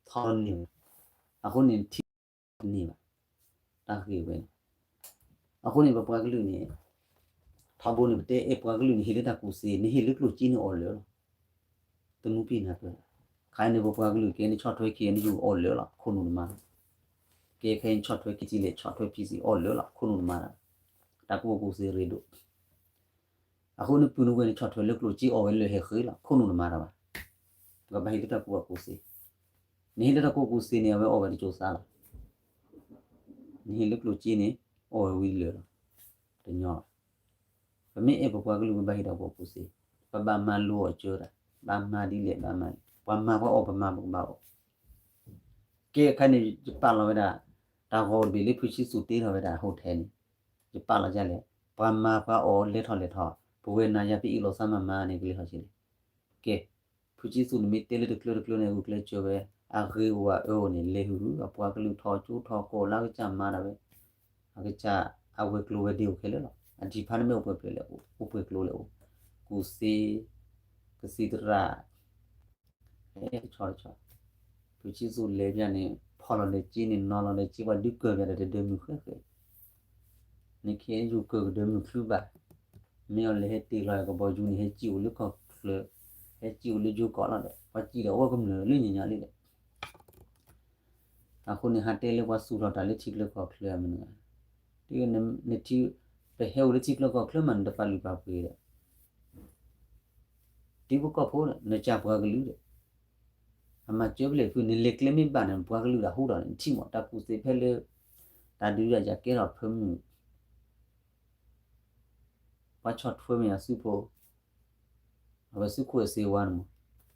ထီန့ၢ်ဘၣ်. အဃိန့ၣ် ထံတန့ၢ်ဘၣ်. တၢ်ဂ့ၢ်ဝဲန့ၣ် အဃိန့ၣ် ပပှၤကလုာ်န့ၣ် ထီဘိန့ၣ် ပတဲအဲၣ်ပှၤကလုာ်န့ၣ် ဟ့ၣ်လၢတၢ်ကူၣ်သ့ နဟ့ၣ်လၢကျိၣ်စ့န့ၣ်အီၣ်လၢာ်လီၤ. တမူပံၢ်နၢ်ပၢၢ် ခါအံၤန့ၣ်ပပှၤကလုာ်ကဲန့ၣ်ဆီၣ်ထွဲ KNU အီၣ်လၢာ်လီၤ ခိၣ်နူာ်တမၤ ကဲခဲအံၤဆီၣ်ထွဲ KTLA ဆီၣ်ထွဲ PC အီၣ်လၢာ်လီၤ ခိၣ်နူာ်တမၤတၢ် တၢ်ကူၣ်ဘၣ်ကူၣ်သ့ရ့ဒိၣ် အဃိန့ၣ်ပုၢ်နူဝဲန့ၣ် ဆီၣ်ထွဲလၢကျိၣ်စ့အီၣ်ဝဲလၢာ်ဟဲဃ့လီၤ ခိၣ်နူာ်တမၤတၢ်ဘၣ်. ပကဘၣ်ဟ့ၣ်လၢတၢ်ကူၣ်ဘၣ်ကူၣ်သ့ နဟ့ၣ်လၢတၢ်ကူၣ်ဘၣ်ကူၣ်သ့န့ၣ် အဝဲအီၣ်ဝဲတစိၤသးလီၤ. နဟ့ၣ်လၢကျိၣ်စ့န့ၣ် အီၣ်ဝဲဝံၤလၢာ်လီၤ. တညီဘၣ်. ပမ့ၢ်အဲၣ်ပပှၤကလုာ် ပဘၣ်ဟ့ၣ်တၢ်ကူၣ်ဘၣ်ကူၣ်သ့, ပဘၣ်မၤလိအီၤကၢတၢ်, ဘၣ်မၤဒ်လဲၣ်ဘၣ်မၤ, ပှၤမၤပှၤအီၣ် ပမၤပကဘၣ်အီၣ်. ကဲအခါန့ၣ် ယပာ်လီၤဝဲဒၣ် တၢ်ဂီၤတဘ့ၣ်လၢဖုဆံသူးတ့ထီၣ်ဝဲဒၣ် hotel န့ၣ်, ယပာ်လီၤဒ်လဲၣ်, ပှၤမၤပှၤအီၣ်လဲၤထီၣ်လဲၤထီၣ်, ပဝဲနၤယၤ ပအ့ၣ်လိာ်သးမၤမၤန့ၣ် ကလဲၤထီၣ်ဆံးလဲၣ်. ကဲ, ဖုဆံသူးန့ၣ်မ့ၢ်တဲလၢတကျၢတကျၢန့ၣ် ဂုာ်ကျဲးစၢးဝဲ, အဂ့ၤအိၣ်အအၢအိၣ်န့ၣ် လဲၤဟုၣ်ဟုၣ် အပှၤကလုာ်ထီၣ်ကၠိထီၣ်ကိးလၢအကစၢ်မၤဒၣ်ဝဲ, အကစၢ်အဝဲၤကျိၤဝဲၤဒ့အိၣ်ခဲလၢာ်လီၤ. အဒံးဖါတမ့ၢ်အိၣ်ပှဲၤပှဲၤလဲၣ်, အိၣ်ပှဲၤကျိၤလဲၣ်အိၣ်, ကူၣ်သ့, ကသံၣ်သရၣ် ဟဲတဆီတဆီ, ဖုဆံသူးလဲၤဘၣ်န့ၣ် ဖီၣ်လီၤဒီးက့န့ၣ် နီၤလီၤဒီးက့ ပှၤဒုးကၢၤဘၣ်ဒီးတဒၢမုၢ်ဃဲဃဲ, နခ့ယုၢ်ကၢၤကဒၢမုၢ်ချုးဘၣ်, မ့ၢ်အီၤလဲၤဟဲတ့ၢ်လီၤကဘီယူၤန့ၣ် ဟဲစံၣ်အိၣ်လၢကီၢ်ချၢ, ဟဲစံၣ်အိၣ်လၢယိၤကီၢ်လီၤဒီး ပှၤစံၣ်ဒီးအဝဲကမျၢၢ်လၢညါညါလံဒီး အဃိန့ၣ် ဟးတဲလၢပှၤသူၣ်ထီၣ်တၢ်လၢထံချၢကီၢ်ချၢအမနုၤ, နထံ, ပဟဲအိၣ်လၢထံချၢကီၢ်ချၢမး နတပာ်လုၢ်ပာ်ပှ့ၤဒီး ထံဖိကီၢ်ဖိဒီး နစၢ်ပှၤကလုာ်ဒီး အမၤစၢၤဖဲလဲၣ်ဖု နလဲၤကျဲမ့ၢ်ဘၣ်န့ၣ် ပှၤကလုာ်ဒၣ်ဟူထီၣ်န့ၣ် နထံၣ်မး တၢ်ကူၣ်သ့ဖဲလၢ တၢ်ဒုးဒၣ်ယၤကဲထီၣ်ဖၢမုၢ် ပှၤဆီၣ်ထွဲမ့ၢ်ယၤသုးဖိ, အဝဲသုးခိၣ်အဲၣ်စ့ဝါန့ၣ်မး,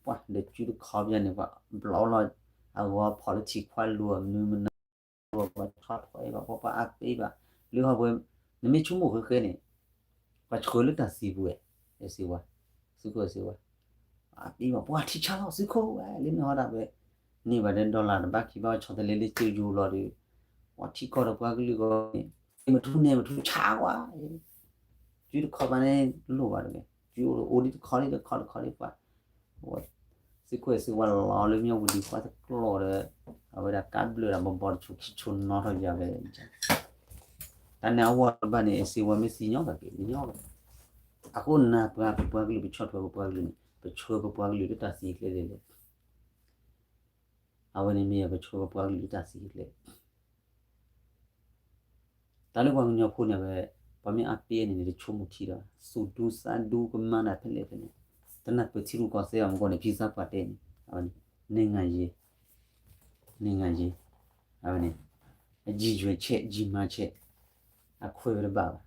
ပှၤဒီးစုတခီပယါန့ၣ် ပှၤဘျီလီၤ, အဂီၤဖီၣ်လၢထံခွါလိၤမနုၤမနၤ, ပှၤဆီၣ်ထွဲဘၣ်ပှၤပှၤအါပ့ဘၣ်, လၢဟီၣ်ပှဲၤ, နမ့ၢ်ဆိကမိၣ်ဃဲဃဲန့ၣ်, ပှၤဆှၢလၢတၢ်သံပူၤဝဲ, အဲၣ်စ့ဝါ, သုးခိၣ်အဲၣ်စ့ဝါ အပ့ဘၣ် ပှၤထံဆါလီၤသုးခိၣ်ဝဲ လၢမ့ၢ်ဟီဒၣ်ဝဲ, န့ၢ်ဘၣ်ဒီး dollar တဘၣ်ခံဘၣ် ဆီၣ်သလဲလၢကၠိယိၤလီၤဒီး, ပှၤထံကီၢ်ဒီးပှၤကလုာ်ဂီၢ်န့ၣ်, မ့ၢ်မထူန့ၣ်မထူဆါဝဲ, စုတခီပၤန့ၣ်လိၣ်ဘၣ်တဂ့ၤ, စုအိၣ်ဒီးအိၣ်ဒ်တခီဒ်တခီတခီဒ်ပှၤ သုးခိၣ်အဲၣ်စ့ဝါလီၤလၢမ့ၢ်ဝံၤဒံးပှၤတကျိာ်ဒီး, အဝဲဒၣ်ကးဘျၢးဒၣ်ဘီဘီတဆိးခံဆိးနီၤထီၣ်ယၤဝဲ, တၢ်န့ၣ်အဝဲတဘၣ်န့ၣ် အဲၣ်စ့ဝါမ့ၢ်သံညီဘၣ်က့ၤ မညီဘၣ်, အဃိနၢ်ပှၤပပှၤကလုာ် ပဆီၣ်ထွဲပပှၤကလုာ်န့ၣ် ပဆှၢပပှၤကလုာ်လၢတၢ်သံကျဲလဲၣ်လဲၣ်, အဝဲန့ၣ်မ့ၢ်ယၤပဆှၢပပှၤကလုာ်လၢတၢ်သံကျဲ တၢ်လၢပှၤကညီဖိန့ၣ်ဝဲ, ပှၤမ့ၢ်အါပ့န့ၣ်န့ၣ် တဆိကမိၣ်ထံဒီး သူၣ်ဒူသးဒူကမၤတၢ်ဖဲလဲၣ်ဖဲလဲၣ်, တနၢ်ပၢၢ်ထံရူၢ်ကီၢ်သဲဘၣ်မ့ၢ်ကီၢ်န့ၣ် ဖံသးပှၢ်တဲန့ၣ်, အဝဲန့ၣ်, န့ၢ်ငါယ့, န့ၢ်ငါယ့, အဝဲန့ၣ်, အယံၤယွဲၤဆဲး ယံၤမၤဆဲး, အခွဲးဝဲတဘၣ်ဘၣ်,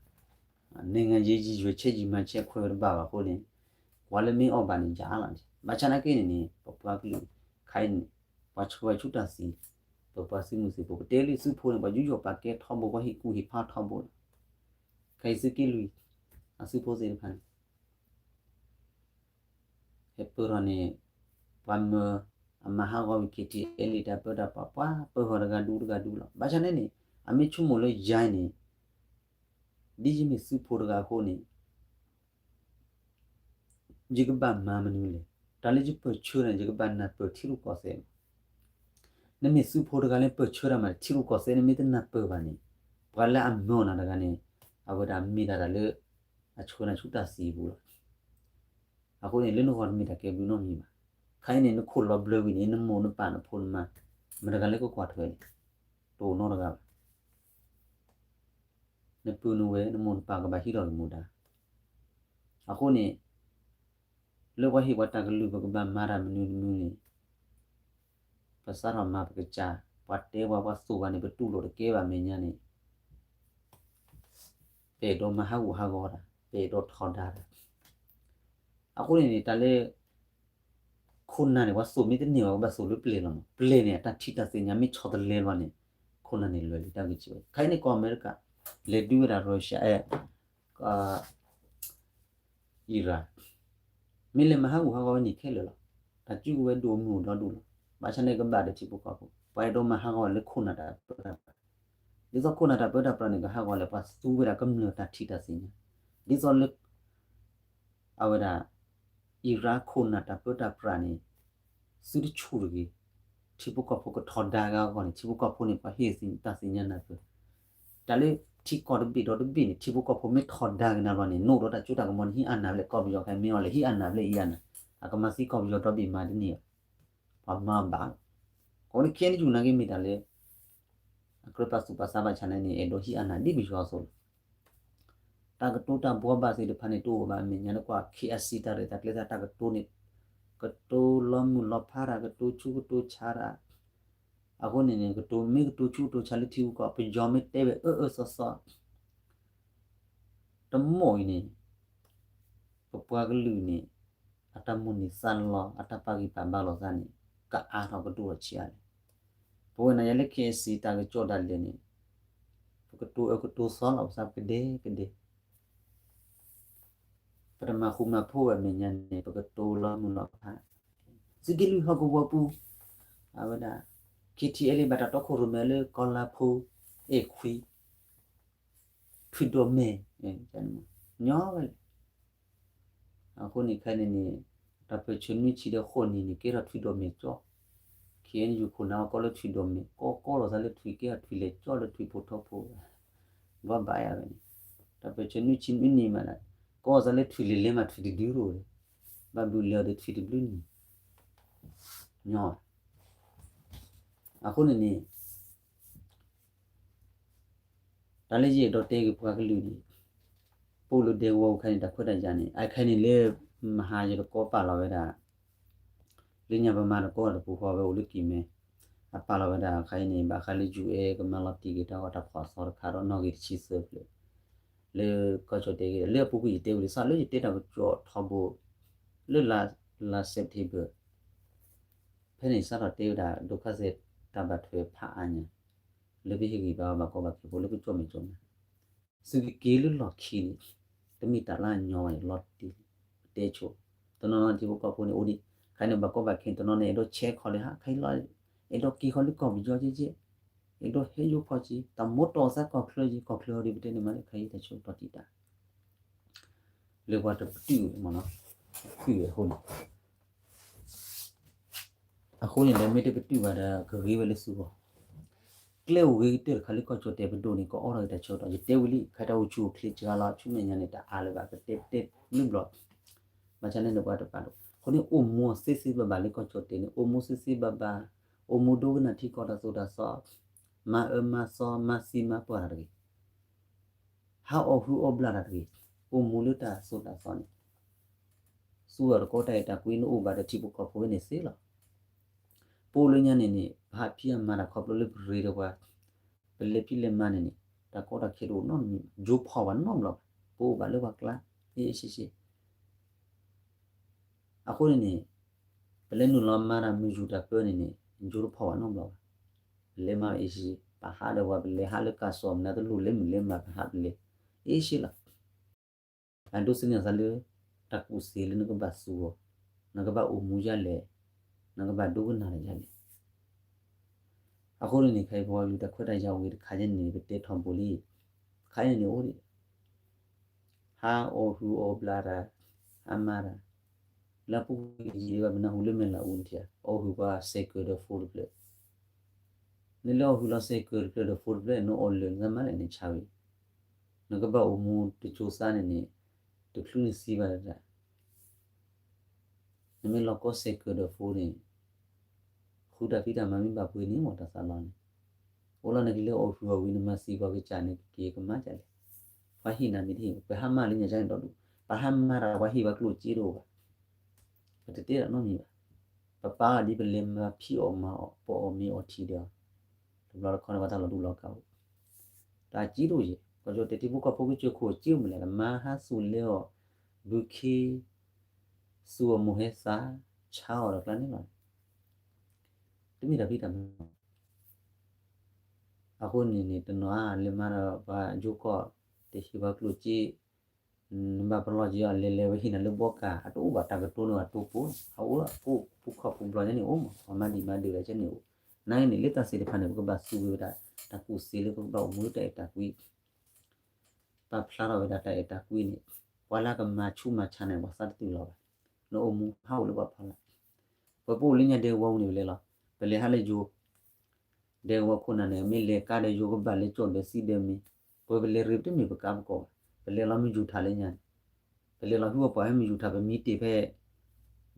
န့ၢ်ငါယ့ ယံၤယွဲၤဆဲး ယံၤမၤဆဲး အခွဲးဝဲတဘၣ်ဘၣ်အဃိန့ၣ်, ကွၢ်လၢမ့ၢ်အီၣ်ဘၣ်န့ၣ်ယၤလီၤ, ဘၣ်ဆၣ်နာ်က့န့ၣ်န့ၣ် ပပှၤကလုာ်, ခါအံၤန့ၣ် ပှၤဆှၢဝဲဆူတၢ်သံ, ပပှၤသုးမုၢ်သံၣ်ဖိ ပတဲလံသုးဖိန့ၣ် ပှၤယူးယီၣ်ပာ်ကဲထီဘိ ပှၤဟ့ၣ်ကူၣ်ဟ့ၣ်ဖးထီဘိလီၤ. ခဲအံၤသုးက့လွံၢ် အသုးဖိသ့ၣ်တဖၣ်န့ၣ် ဟဲပၢၢ်ထီၣ်န့ၣ် ပှၤမၢအမၤဟးဂီၤဝံၤ KTLA တၢ်ပၢတၢ်ပြး ပှၤပၢၢ်ထီၣ်တဂၤဒူတဂၤဒူလီၤ. ဘၣ်ဆၣ်န့ၣ်န့ၣ် အမ့ၢ်ဆိကမိၣ်လၢယၤန့ၣ် ဒ်ယမ့ၢ်သုးဖိတဂၤအဃိန့ၣ် ယကဘၣ်မၤမနုၤလဲၣ်. တၢ်လၢယပၢၢ်ဆၢန့ၣ် ယကဘၣ်နၢ်ပၢၢ်ထံရူၢ်ကီၢ်သဲးမး. နမ့ၢ်သုးဖိတဂၤလၢပၢၢ်ဆၢတၢ်မး ထံရူၢ်ကီၢ်သဲး နမ့ၢ်တနၢ်ပၢၢ်ဘၣ်န့ၣ် ပှၤလၢအမၢနၤတဂၤန့ၣ် အဝဲဒၣ်မ့ၢ်တၢ်တၢ်လၢ အဆှၢနၤဆူတၢ်သံအပူၤလီၤ. အဃိန့ၣ် လၢနဂီၢ်တမ့ၢ်တၢ်ကဲဘျုးနီတမံၤဘၣ်. ခဲအံၤန့ၣ် နခိၣ်လီၤဘျၢဝံၤန့ၣ် နမိၢ်နပၢ်နဖိနမါ မတၤတဂၤလၢကကွၢ်ထွဲလဲၣ်. တအိၣ်နီတဂၤဘၣ်. နပုၢ်နဝဲၢ် နမိၢ်နပၢ်ကဘၣ်ဟံးထီၣ်က့ၤမူဒါ. အဃိန့ၣ် လၢပှၤဟ့ၣ်ပှၤတၢ်ကလုၢ် ပကဘၣ်မၤတၢ်မနုၤတမံၤန့ၣ် ပစးထီၣ်မၤပကစၢ်, ပှၤတဲပှၤ ပှၤသိၣ်ပှၤန့ၣ် ပတူၢ်လိာ်တကဲဘၣ်မဲာ်ညါန့ၣ် ပအဲၣ်ဒိးမၤဟးဂူာ်ဟးဂီၤတၢ်, ပအဲၣ်ဒိးထီဒါတၢ်. အဃိန့ၣ်န့ၣ် တၢ်လၢ ခိၣ်နၢ်န့ၣ် ပှၤသိၣ်မ့ၢ်တန့ၢ်ဘၣ် ကဘၣ်သိၣ်လၢပျဲၢ်လီၤမး. ပျဲၢ်န့ၣ် အတၢ်ထံၣ်တၢ်သ့ၣ်ညါမ့ၢ်ဆီတလဲလီၤန့ၣ် ခိၣ်နၢ်န့ၣ်လွဲၢ်လံတၢ်ဂ့ၢ်စံးဝဲ. ခဲအံၤန့ၣ် ကီၢ်အမဲရကၤ လဲၤဒုးဝဲဒၣ် Russia အဲ Iran မ့ၢ်လဲၤမၤဟးဂူာ်ဟးဂီၤဝဲန့ၣ်ခဲလၢာ်လီၤ. တၢ်စုကဝဲၤဒိၣ်မုၢ်အိၣ်ဒီဒူၣ်လီၤ. ဘၣ်ဆၣ်န့ၣ်ကဘၣ်ဒီးထံဖိကီၢ်ဖိ, ပှၤအဲၣ်ဒိးမၤဟးဂီၤလၢခိၣ်နၢ်တၢ်ပၢတၢ်ပြး, ဒ်သိးခိၣ်နၢ်တၢ်ပၢတၢ်ပြးန့ၣ် ကဟးဂီၤလၢပှၤသူဝဲဒၣ်ကမျၢၢ်တၢ်ထံၣ်တၢ်သ့ၣ်ညါ, ဒ်သိးလၢ အဝဲဒၣ် Iran ခိၣ်နၢ်တၢ်ပၢတၢ်ပြးန့ၣ် သုတဆူၣ်တဂ့ၤ, ထံဖိကီၢ်ဖိကထီဒါက့ၤအဂီၢ်န့ၣ် ထံဖိကီၢ်ဖိန့ၣ် ပှၤဟ့ၣ်တၢ်သ့ၣ်ညါနၢ်ပၢၢ်, တၢ်လၢထံကီၢ်တဘ့ၣ်ဒီးတဘ့ၣ်န့ၣ် ထံဖိကီၢ်ဖိမ့ၢ်ထီဒါက့ၤနၤဘျီန့ၣ် နအိၣ်ဒီးတၢ်စိတၢ်ကမီၤန့ၣ် ဟံးအါနၢ်ဖျဲၣ် ကီၢ်ပယီၤခဲမ့ၢ်အီၤလဲၣ် ဟံးအါနၢ်ဖျဲၣ်အံၤအါနၢ်, အကမၤသံကီၢ်ပယီၤဒီဘ့ၣ်မၤတန့ၢ်ဘၣ်, ပှၤမၤဘၣ်လီၤ. အဃိန့ၣ် ခဲအံၤနယူၢ်နာ်က့မ့ၢ်တၢ်လၢ အကြၢးပာ်သူၣ်ပာ်သးဘၣ်ဆၣ်န့ၣ်န့ၣ် အဲၣ်ဒိးဟံးအါနၢ်ဒ်ပယီၤအသိးလီၤ. တၢ်ကတိၤတၢ်ဘှီဘၣ်သ့ၣ်တဖၣ်န့ၣ် တအိၣ်ဘၣ်အမဲာ်ညါ နကွၢ် KIC တၢ်ရဲၣ်တၢ်ကျဲၤသ့ၣ် တၢ်ကတိၤန့ၣ် ကတိၤလီၤမုၢ်လီၤဖးတၢ် ကတိၤဆူကတိၤဆါတၢ်, အဃိန့ၣ်န့ၣ် ကတိၤမ့ၢ်ကတိၤဆူကတိၤဆါလၢထံဂုၤကီၢ် ပယီၤမ့ၢ်တဲဝဲအၢအၢစီစီ တမီၢ်အံၤန့ၣ် ပပှၤကလုာ်န့ၣ် အတၢ်မိၣ်န့ၢ်သးလီ အတၢ်ပာ်ဂံၢ်ပာ်ဘါလိာ်သးန့ၣ် ကအါထီၣ်ကဒိၣ်ထီၣ်ဆံးအါလဲၣ်. ပဝဲနၤယၤလၢ KIC တၢ်ကစီၣ်ဒၣ်လဲာ်န့ၣ် ပကတိၤအၢကတိၤသီလီၤပသးပကဒဲကဒဲ ပတမၤဃူမၤဖိးဝဲအမဲာ်ညါန့ၣ် ပကတိၤလီၤမုၢ်လီၤဖး သုးက့လွံၢ်ဟီၣ်ကဝီၤပူၤ အဝဲဒၣ် KTLA ဘၣ်တၢ်တီခိၣ်ရိၣ်မဲလၢကီၢ်လါဖိ အဲၣ်ခွံ ထွံၣ်ဒိၣ်မဲာ် ညီဝဲလီၤ. အဃိန့ၣ်ခဲအံၤန့ၣ်န့ၣ် တၢ်ပၢၢ်ဆၢနွံဆံဒီးဃိးနံၣ်န့ၣ် ကဲထီၣ်ထွံၣ်ဒိၣ်မဲာ်ကၠီ, KNU ခိၣ်နၢ်ဝဲကိးလၢထွံၣ်ဒိၣ်မဲာ် ကိးကိးလီၤသးလၢထွံၣ်ကဲထီၣ်ထွံၣ်လဲၤကၠီလၢထွံၣ်ဖိထီဖိ ဘၣ်ဘၣ်ယၤဝဲန့ၣ် တၢ်ပၢၢ်ဆၢနွံဆံနွံနံၣ်မးလၢ ကိးသးလၢထွံၣ်လဲၤလဲၤမး ထွံၣ်တဒုရိၣ်ဝဲ ဘၣ်ဘျုးလဲၤအီၤဒီးထွံၣ်တဘျုးနံၣ် ညီ အဃိန့ၣ်န့ၣ် တၢ်လၢယအဲၣ်ဒိးတဲက့ၤပှၤကလုာ်န့ၣ် ပအိၣ်လၢဒဲကဝီၤပူၤခဲအံၤန့ၣ် တၢ်ခွဲးတၢ်ယာ်န့ၣ် အခဲအံၤန့ၣ်လၢ မဟါယတကီပာ်လီၤဝဲဒၣ် လၢညါပမၤတကီတၢ်တပူၤဃီဝဲအိၣ်လၢကံၢ်မဲ အပာ်လီၤဝဲဒၣ်ခဲအံၤန့ၣ် ဘၣ်ဃးလၢ UN ကမၤလီၤတံၢ်က့ၤတၢ်ဂီၤတၢ်ဖီၣ်အသီတခါဒီးနီၣ်ဂံၢ်တဆံသၢဖျၢၣ် လၢကီၢ်ကၠီၣ်တဲာ်က့ၤ လၢအပူၤကွံာ်ယတဲဝံၤလံ စးလၢယတဲတၢ်ကစီၣ်ထီဘိ လၢလါ September ဖဲန့ၣ်စးထီၣ်တဲဝဲဒၣ် ဒုက္ခသည် တၢ်ဘၣ်ထွဲဖးအါညါ လၢပဟ့ၣ်ဂံၢ်ဘါဘၣ်ကီဘၣ်ခဲဖိ လၢကကၠီၣ်မဲာ်ကၠီၣ်နါ သုကက့ၤလၢလီၢ်ခံန့ၣ် တမ့ၢ်တၢ်လၢအညီဘၣ်န့ၣ် လီၤတံၢ်လံ ပတဲဆိ တနီၤနီၤထံဖိကီၢ်ဖိန့ၣ်အိၣ်ဒံး ခဲအံၤန့ၣ်ဘၣ်ကီဘၣ်ခဲ တနီၤန့ၣ် အဲၣ်ဒိးဆဲးခီလၢဟး ခဲအံၤလီၤ အဲၣ်ဒိးက့ၤဃီလၢကီၢ်ပယီၤကဲကဲ အဲၣ်ဒိးဟဲယိဖိက့ၤ တၢ်မိၣ်တီၢ်သးကီၢ်ချၢက့ၤ ကီၢ်ချၢအီၤဒ်ပတဲန့ၣ်မးလၢခဲအံၤတၢ်ဆိတီၢ်တံၢ်တၢ် လၢပှၤတပတုာ်မးနီၤ ဖုၣ်ဝဲအဃိန့ၣ် အဃိန့ၣ်ဒီး မ့ၢ်တပတုာ်ဘၣ်ဒီး ကဂ့ၤဝဲလၢသုဂီၢ် ကျဲအိၣ်ဂ့ၤကတၢၢ်တခါလၢကီၢ်ကၠီၣ်တဲာ်ပဒိၣ်န့ၣ် ကအိးထီၣ်က့ၤတၢ်ဆၢကတီၢ် ယတဲဝံၤလံ ခဲတၢ်အိၣ်ဆူၣ်အိၣ်ချ့စှၤလီၤ ဆူမဲာ်ညါန့ၣ် တအါလၢၤဘၣ် ကတဲတဲလၢဘျီ ဘၣ်ဆၣ်န့ၣ်ဒီးပှၤတပာ်ဒိၣ် အဃိန့ၣ် အိၣ်မူသ့သ့ဘၣ်ဘၣ်လၢကီၢ်ကၠီၣ်တဲာ်န့ၣ် အိၣ်မူသ့သ့ဘၣ်ဘၣ် အိၣ်မူဒိကနၣ်ထံကီၢ်တၢ်သိၣ်တၢ်သီ မၤအၢမၤသီ မၤသံမၤပှၢ်တၢ်တဂ့ၤ ဟးအီၣ်ဟုအီၣ်ဘျၣ်တၢ်တဂ့ၤ အိၣ်မူလၢတၢ်သိၣ်တၢ်သီန့ၣ် သူၣ်အီၤတကီတၢ်အဲၣ်တၢ်ကွံနအိၣ်ဘၣ်ဒီးထံဖိကီၢ်ဖိဝဲန့ၣ်သ့လီၤ. ပအိၣ်လၢညါန့ၣ်န့ၣ် ပဟးဖံးအမၤတၢ်ခီဖျိလၢပရ့ဒီးပှၤ ပလဲၤဖံးလဲၤမၤန့ၣ်န့ၣ် တၢ်ကီတၢ်ခဲတအိၣ်နီတမံၤဘၣ် ယိၤဖီၣ်ဘၣ်နီတဘျီဘၣ် ပအိၣ်ဘၣ်လၢပှၤကျါ အ့ၣ်ရှ့ရှ့ အဃိန့ၣ်န့ၣ် ပလဲၤနုာ်လီၤမၤတၢ်မုၢ်ယူၢ်တၢ်ပၢန့ၣ်န့ၣ် ယိတဖီၣ်ဘၣ်နီတဘျီဘၣ်. ပလဲၤမၤအ့ၣ်ယံၤ ပဟးဒီးပှၤ ပလဲၤဟးလၢကးစီၣ်မနုၤတလိၣ် လဲၤမုာ်လဲၤမၤ ပဟးပလဲၤ အ့ၣ်စ့လီၤ. အဒိးသန့ၤအသးလၢ တၢ်ကူၣ်သ့လၢနကဘၣ်သူအီၤ, နကဘၣ်အိၣ်မူဒ်လဲၣ်, နကဘၣ်ဒိကနၣ်ဒ်လဲၣ်. အဃိန့ၣ်န့ၣ် ခဲအံၤပဝဲကလုာ်တၢ်ခွဲးတၢ်ယာ်အိၣ်ဂ့ၤတခါန့ၣ်န့ၣ် ပတဲထီဘိလံ. တခါန့ၣ်န့ၣ်အိၣ်ဒံး ဟးအီၣ်ဟုၣ်အီၣ်ဘျးတၢ်, ဟးမၤတၢ်, လၢအပူၤကွံာ်ယံာ်ဒံးဘၣ် ပနၢ်ဟူလၢမဲာ်လၤအူနထံၣ်ဧါ, အီၣ်ဟုၣ်ပှၤစဲးကၢၤဒီးဖိတဖျၢၣ်. နလၢအီၣ်ဟုၣ်လီၤစဲးကၢၤတဖျၢၣ်ဒီးဖိတဖျၢၣ် နအီၣ်လၢာ်နသးမၤလဲၣ်န့ၣ်ဆါဝံၤ, နကဘၣ်အိၣ်မူတစိၤသးန့ၣ်န့ၣ် တချုးနသံဘၣ်တၢ် နမ့ၢ်လီၤကီစဲးကၢၤဒီးဖိန့ၣ် ဃုတၢ်ဖံးတၢ်မၤမ့ၢ်ဘၣ်ပှ့ၤန့ၣ် မ့ၢ်တၢ်သးလီၤန့ၣ်, အိၣ်လီၤနကလဲၤအီၣ်ဟုၣ်အီၣ်ဝံၤ နမၤသံပှၤကစၢ်န့ၣ် ကက့ၤကမၤဒ်လဲၣ်. ပှၤဟ့ၣ်နၤမ့ၢ်တဟ့ၣ် ပဟးမၤလၢညါကန့ၣ်ဒီဒူၣ်, ပဟးမၤတၢ်ပှၤဟ့ၣ်ပှၤကျိၣ်စ့တအိၣ်ဘၣ်. ပတတဲတၢ်နီတမံၤဘၣ်. ပပာ်အီၤဒ်ပလဲၤမၤဖံးအီၣ်မၤအီၣ် ပအီၣ်မ့ၤအီထံဒီး တဘျီတခီန့ၣ် ပှၤတၢ်လီၤတူၣ်လီၤကာ်အိၣ်, တၢ်စ့တအိၣ်ယဲၢ်, ကီၢ်ကၠီတဲထံဖိကီၢ်ဖိကစၢၢ်ခိၣ်စ့အိၣ်မးလဲၣ်, ကမၤဟးသူၣ်လဲအီၣ် ဘုခ့ သူၣ်အီၣ်မိၢ်ဟဲသၣ် ဆါအီၣ်ဒီးကျါန့ၣ်လီၤ. တမ့ၢ်တၢ်ဖံးတၢ်မၤ အဃိန့ၣ်န့ၣ် တနီၤအါလၢမၤဒီးပှၤယိကီၢ် တဟ့ၣ်ပှၤကျိၣ်စ့, နဘၣ်ပလီၢ်က့ၤအီၤလဲၤလဲၤဝဲဟ့ၣ်နၤလၢဘီကၤ အတအိၣ်ဘၣ်တၢ်ကတိၤန့ၣ် အတိပိ, အအိၣ်လၢပူၤဖုခီၣ်ပူၤဘျီညါန့ၣ်အိၣ်မး ပှၤမၤဒံးမၤဒၢးလၢကန့ၣ်အိၣ်, နာ်က့န့ၣ် လၢတၢ်သ့ၣ်တဖၣ်န့ၣ် ပကဘၣ်သူဝဲဒၣ် တၢ်ကူၣ်သ့လၢပကဘၣ်အိၣ်မူလၢတၢ်အဲၣ်တၢ်ကွံ ပာ်ဖျါထီၣ်ဝဲဒၣ်တၢ်အဲၣ်တၢ်ကွံန့ၣ်, ပှၤလၢကမၤဆူးမၤဆါန့ၣ် ပှၤသးတတုၤလီၤဘၣ်, နအိၣ်မူဟးအိၣ်လၢပှၤဖီလာ်, ပှၤပအိၣ်လၢညါဒဲကဝီၤပူၤန့ၣ်ပလဲၤလီၤ, ပလဲၤဟးလၢယိၤ, ဒဲကဝီၤခိၣ်နၢ်န့ၣ် မ့ၢ်လဲၤကါဒီးယိၤကဘၣ် လဲၤကၠီၣ်ဒီးသံဒီးမ့ၢ်, ပှၤပလဲၤရ့ပတမ့ၢ်ပကါပကီၢ်ဘၣ်, ပလဲၤလီၤမုၢ်ယူၤထၣ်လၢညါန့ၣ်, ပလဲၤလီၤဟုၣ်အီၣ်ပှၤမုၢ်ယူၤထၣ် ပမံတ့ၢ်ဖဲ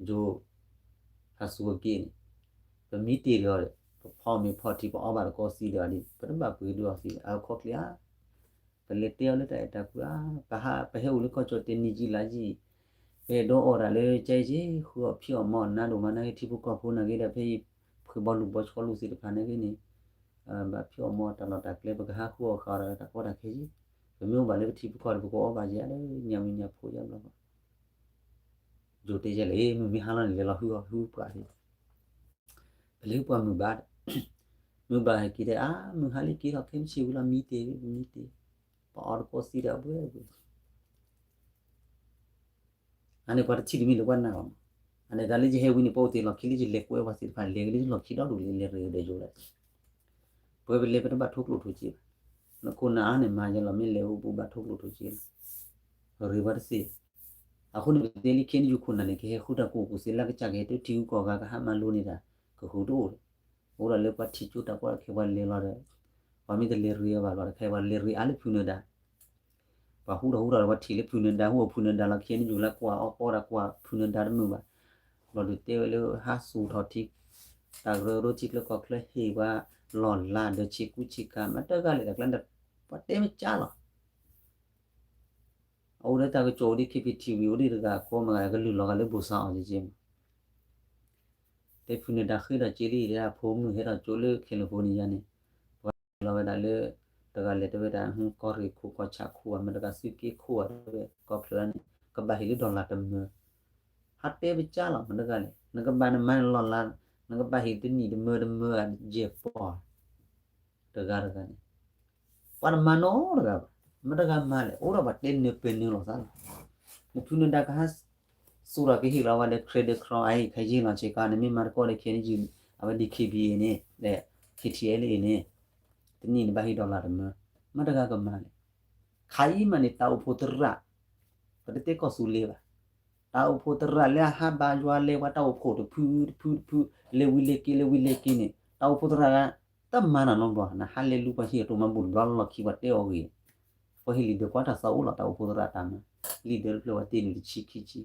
ယိၤ ဟးစူၤအက့န့ၣ်, ပမံတ့ၢ်ဒီး ပဖီမ့ၤဖီထံ ပအီဘၣ်တကီသံဒီး ပတဘၣ်ပှ့ၤဒုးအီၤသံ အခီၣ်ချ့ဧါ, ပလဲၤတဲအီၤလၢတၢ်အဲၣ်တၢ်ကွံဧါ, ပဟး ပဟဲအိၣ်လၢကီၢ်ကၠီၣ်တဲာ်နံၣ်ကံလါယံာ်, ပအဲၣ်ဒိးအီၣ်တၢ်လၢကဲက့ၤ ဃုအီၣ်ဖံးအီၣ်မၤအီၣ်နးဒိၣ်မး နာ်က့ထံဖိကီၢ်ဖိနာ်က့ဒီး ဖဲအံၤ ဖှ့ၣ်ဘီလူၤဘီဆှီလူၤသ့ၣ်တဖၣ်နာ်က့န့ၣ်, ဘၣ်ဖံးအီၣ်မၤအီၣ်တၢ်လီၢ်တၢ်ကျဲ ပကဟးဃုအီၣ်ဃာ်အီၣ်တၢ်ကီတၢ်ခဲယံၤ, ပမ့ၢ်အိၣ်ဘၣ်လၢပထံပကီၢ်ဒီး ပကအီဘၣ်ယဲၢ်လၢညါဝံၤညါဖိယဲၢ်ဘျီဘၣ် ယိၤတဲယဲၢ်လၢ မုၢ်မ့ၢ်ဟါလီၤန့ၣ် လဲၤလီၤဟုၣ်အီၣ်ဟုၣ်ပှၤ, ပလဲၤဟုၣ်ပှၤမုၢ်ဘၣ်, မုၢ်ဘၣ်ဟဲက့ၤတဲ အါ မုၢ်ဟါလံက့ၤထီၣ်ခဲမုၢ်ဆ့ၣ်ဝံၤလီၤ မံတ့ၢ် မံတ့ၢ်, ပအီတကီသံဒီးအဘှဲဘှဲ အန့ၣ်ပှၤတထံၣ်တမံၤလၢပှၤနာ်အီၤ, အန့ၣ်တၢ်လၢယဟဲဝံၤန့ၣ် ပအိၣ်တ့ၢ်လီၢ်ခံလၢယလဲၤကွဲပှၤသ့ၣ်တဖၣ် လဲၤက့ၤလၢယလီၢ်ခံဒီဒူၣ်လံ လဲၤရ့ဒီးယိၤလီၤ, ပဝဲပလဲၤပတဘၣ်ထိကျိၣ်ထိစ့ဘၣ်, နခိၣ်နၢ်အါန့ၣ်မၤယဲလီၤ မ့ၢ်လဲၤအိၣ်ပူၤဘၣ်ထိကျိၣ်ထိစ့လီၤ, ရ့ပှၤတသ့, အဃိန့ၣ် ပတဲလံခဲန့ၣ် ယိၤခိၣ်နၢ်န့ၣ် ကဟဲဃုတၢ်ကူၣ်ကူၣ်သ့လၢကစၢ်ကဟဲတုၤထံဂုၤကီၢ်ဂၤ ကဟးမၤလိန့ၢ်တၢ် ကဃုတအိၣ်လၢၤ, အိၣ်ဒၣ်လၢပှၤထံၣ်ကၠိတၢ်ကီတၢ်ခဲပှၤလဲၤလီၤဒီး, ပှၤမ့ၢ်တလဲၤရ့အီၤဘၣ်လီၤ တခါပှၤလဲၤရ့အါလၢဖုနၢၤဒါ ပှၤဟူထီၣ်ဟူထီၣ်ဒီးပှၤထံၣ်လၢဖုနၢၤဒါ ဟူအီၣ်ဖုနၢၤဒါလီၤ ခဲန့ၣ်ယူၤလၢကွၢ်အီၣ်ပီဒီးကွၢ်ဖုနၢၤဒါတမုာ်ဘၣ်, ဘျီဒုးတဲဝဲလၢဟးစူၤထီၣ်ထံ, တၢ်ကရၢကရိထံချၢကီၢ်ချၢဟ့ၣ်ပှၤလီၢ်လၤဒီးဆ့ကူဆ့ကၤ မ့ၢ်တဂၤလဲၣ်တၢ်ကျဲ ပှၤတဲမ့ၢ်ကၢ်လီၤ အအိၣ်ဒီးတၢ်ကစီၣ်အိၣ်ဒ် KPTV အိၣ်ဒ်တဂၤအဃိမ့ၢ်ဂ့ၤ ကလုၢ်လီၤဂာ်လၢဘိၣ်စၢ်အီၤက့မး, တဲဖုနၢၤဒါဃ့ဒီးက့လံ တဲအဖိမုၣ်ဟဲထီၣ်ကၠိလၢ California န့ၣ်, ပှၤလီၤဝဲဒၣ်လၢ တဂၤလဲၤတဲဝဲဒၣ် ကီၢ်ရ့ၣ်ခိၣ်ကီၢ်ဆးခိၣ်ဘၣ် မ့ၢ်တဂၤသုးက့ခိၣ်ဘၣ်တဲဝဲ ကီၢ်ချၢန့ၣ် ကဘၣ်ဟ့ၣ်လၢ dollar တမၢ, ဟးတဲပကၢ်လီၤ မ့ၢ်တဂၤလဲၣ် နကဘၣ်နမၤနလီၢ်လၤ, နကဘၣ်ဟ့ၣ်တနံၣ်တမၢတမၢယဲၢ်ပီၢ် တဂၤတဂၤန့ၣ်, ပှၤတမၤနီတဂၤဘၣ်, မ့ၢ်တဂၤမၤလဲၣ် အိၣ်ဒီးပှၤတဲနၢၤပၢၢ်နၢၤလီၤသးလီၤ, နဖုနၢၤဒါကဟဲ စူၤဒီးကဟ့ၣ်လီၤဝဲဒီး credit card အံၤ ခါယ့ၢ်လီၤဆ့ကၤ နမ့ၢ်မၤတကီၢ်ဒီး ခဲန့ၣ်ယူၤ အဝဲဒ် KBA န့ၣ် ဒီး KTLA န့ၣ် တနံၣ်နဘၣ်ဟ့ၣ် dollar တမၢ, မ့ၢ်တဂၤကမၤလဲၣ်, ခါအံၤမးန့ၣ် တၢ်အိၣ်ဖှိၣ်သရၣ်, ပတတဲကီၢ်သူလ့ၤဘၣ်, တၢ်အိၣ်ဖှိၣ်သရၣ်လၢအဟးဘါယွၤလဲၤပှၤတၢ်အိၣ်ဖှိၣ်တဖုတဖုတဖု, လဲၤဝံၤလဲၤက့ၤ လဲၤဝံၤလဲၤက့ၤန့ၣ် တၢ်အိၣ်ဖှိၣ်သရၣ်ဂၤ တမၤနၤနီတဘျီ, နဟးလဲၤလူၤပှၤဟံၣ်အတိၢ်မၤဘူၣ်တဘျီလီၢ်ခံ ပှၤတဲအီၤဂ့ၤ, ပှၤဟ့ၣ်လံာ်ဒၢးကွၢ်တၢ်သးအိၣ်လီၤ တၢ်အိၣ်ဖှိၣ်သရၣ်တၢ်မၤ, လံာ်ဒၢးတဖျၢၣ်ဝဲတ့ၢ်နုာ်တဆံခံဆံ,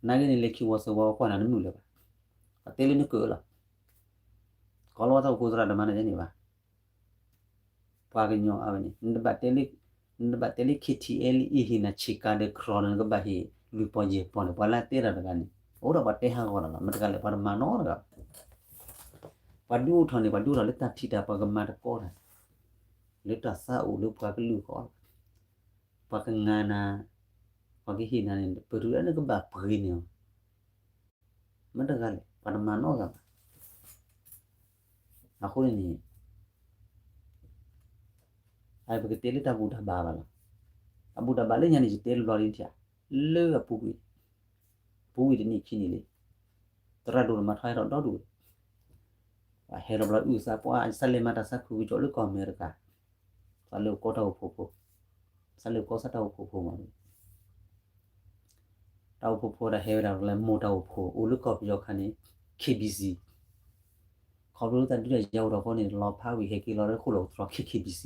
နာ်က့န့ၣ် လဲၤခံဝီၤစၢၤဝီၤကွၢ်နၤတမုာ်လၢၤဘၣ်, ပှၤတဲလၢနကၢးလီၤ, ကီၢ်လီၤဝဲတၢ်အိၣ်ဖှိၣ်သရၣ်တမၤနၤန့ၣ်ဘၣ် ပှၤကညီအဝဲန့ၣ် နတဘၣ်တဲလၢ နတဘၣ်တဲလၢ KTLA ဟ့ၣ်နၤဆ့ကၤဒီး ခရီ နကဘၣ်ဟ့ၣ်လွံၢ်ပီၢ်ယဲၢ်ပီၢ်န့ၣ် ပှၤလၢတဲတၢ်တဂၤန့ၣ် အိၣ်ဒီးပှၤတဲဟးဂီၤတၢ်လီၤ မ့ၢ်တဂၤလဲၣ် ပှၤတမၤနီတဂၤဘၣ်, ပှၤဒုးအိၣ်ထီၣ်န့ၣ် ပှၤဒုးအိၣ်ထီၣ်လၢတၢ်ထံၣ်တၢ်ပှၤကမၤတကီတၢ်, လၢတၢ်သးအိၣ်လၢပှၤကလုာ်ဃီလီၤ, ပှၤကငါနၤ, ပှၤကဟ့ၣ်နၤန့ၣ် ပတုၤလၢနကဘၣ်ပှ့ၤန့ၢ်အီၤ မ့ၢ်တဂၤလဲၣ် ပှၤတမၤနီတဂၤဘၣ်. အဃိန့ၣ်န့ၣ် အပကတဲလၢတၢ်ဘူၣ်တၢ်ဘါဘၣ်လီၤ. တၢ်ဘူၣ်တၢ်ဘါလၢညါန့ၣ် ယတဲလၢဘျီဒ်ထံၣ် လၢအပူၤကွံာ်, ပူၤကွံာ်တနံၣ်ခံနံၣ်လံ, သရၣ်ဒိၣ်တမါထီၣ်ဟဲထီၣ်ဒီဒူၣ်, ပှၤဟဲထီၣ်ဘျီအုၣ်သးပှၢ် စးလဲၤမၤတၢ်ဆါခုကစီၣ်လၢကီၢ်အမဲရကၤ, သးလၢကီၢ်တၢ်အိၣ်ဖှိၣ်ဖိ, သးလၢကီၢ်ဆၣ်တၢ်အိၣ်ဖှိၣ်ဖိမး တၢ်အိၣ်ဖှိၣ်ဖိဒီးဟဲဝဲဒၣ်လၢမိၢ်တၢ်အိၣ်ဖှိၣ် အိၣ်လၢကီၢ်ပယီၤခါန့ၣ် K B C, ခီဖျိလၢတၢ်ဒုးတၢ်ယၤအိၣ်ထီၣ်အဃိန့ၣ် လီၤဖးဝံၤဟဲက့ၤလီၤလၢဃိၣ်လီၤကတြီ K K B C,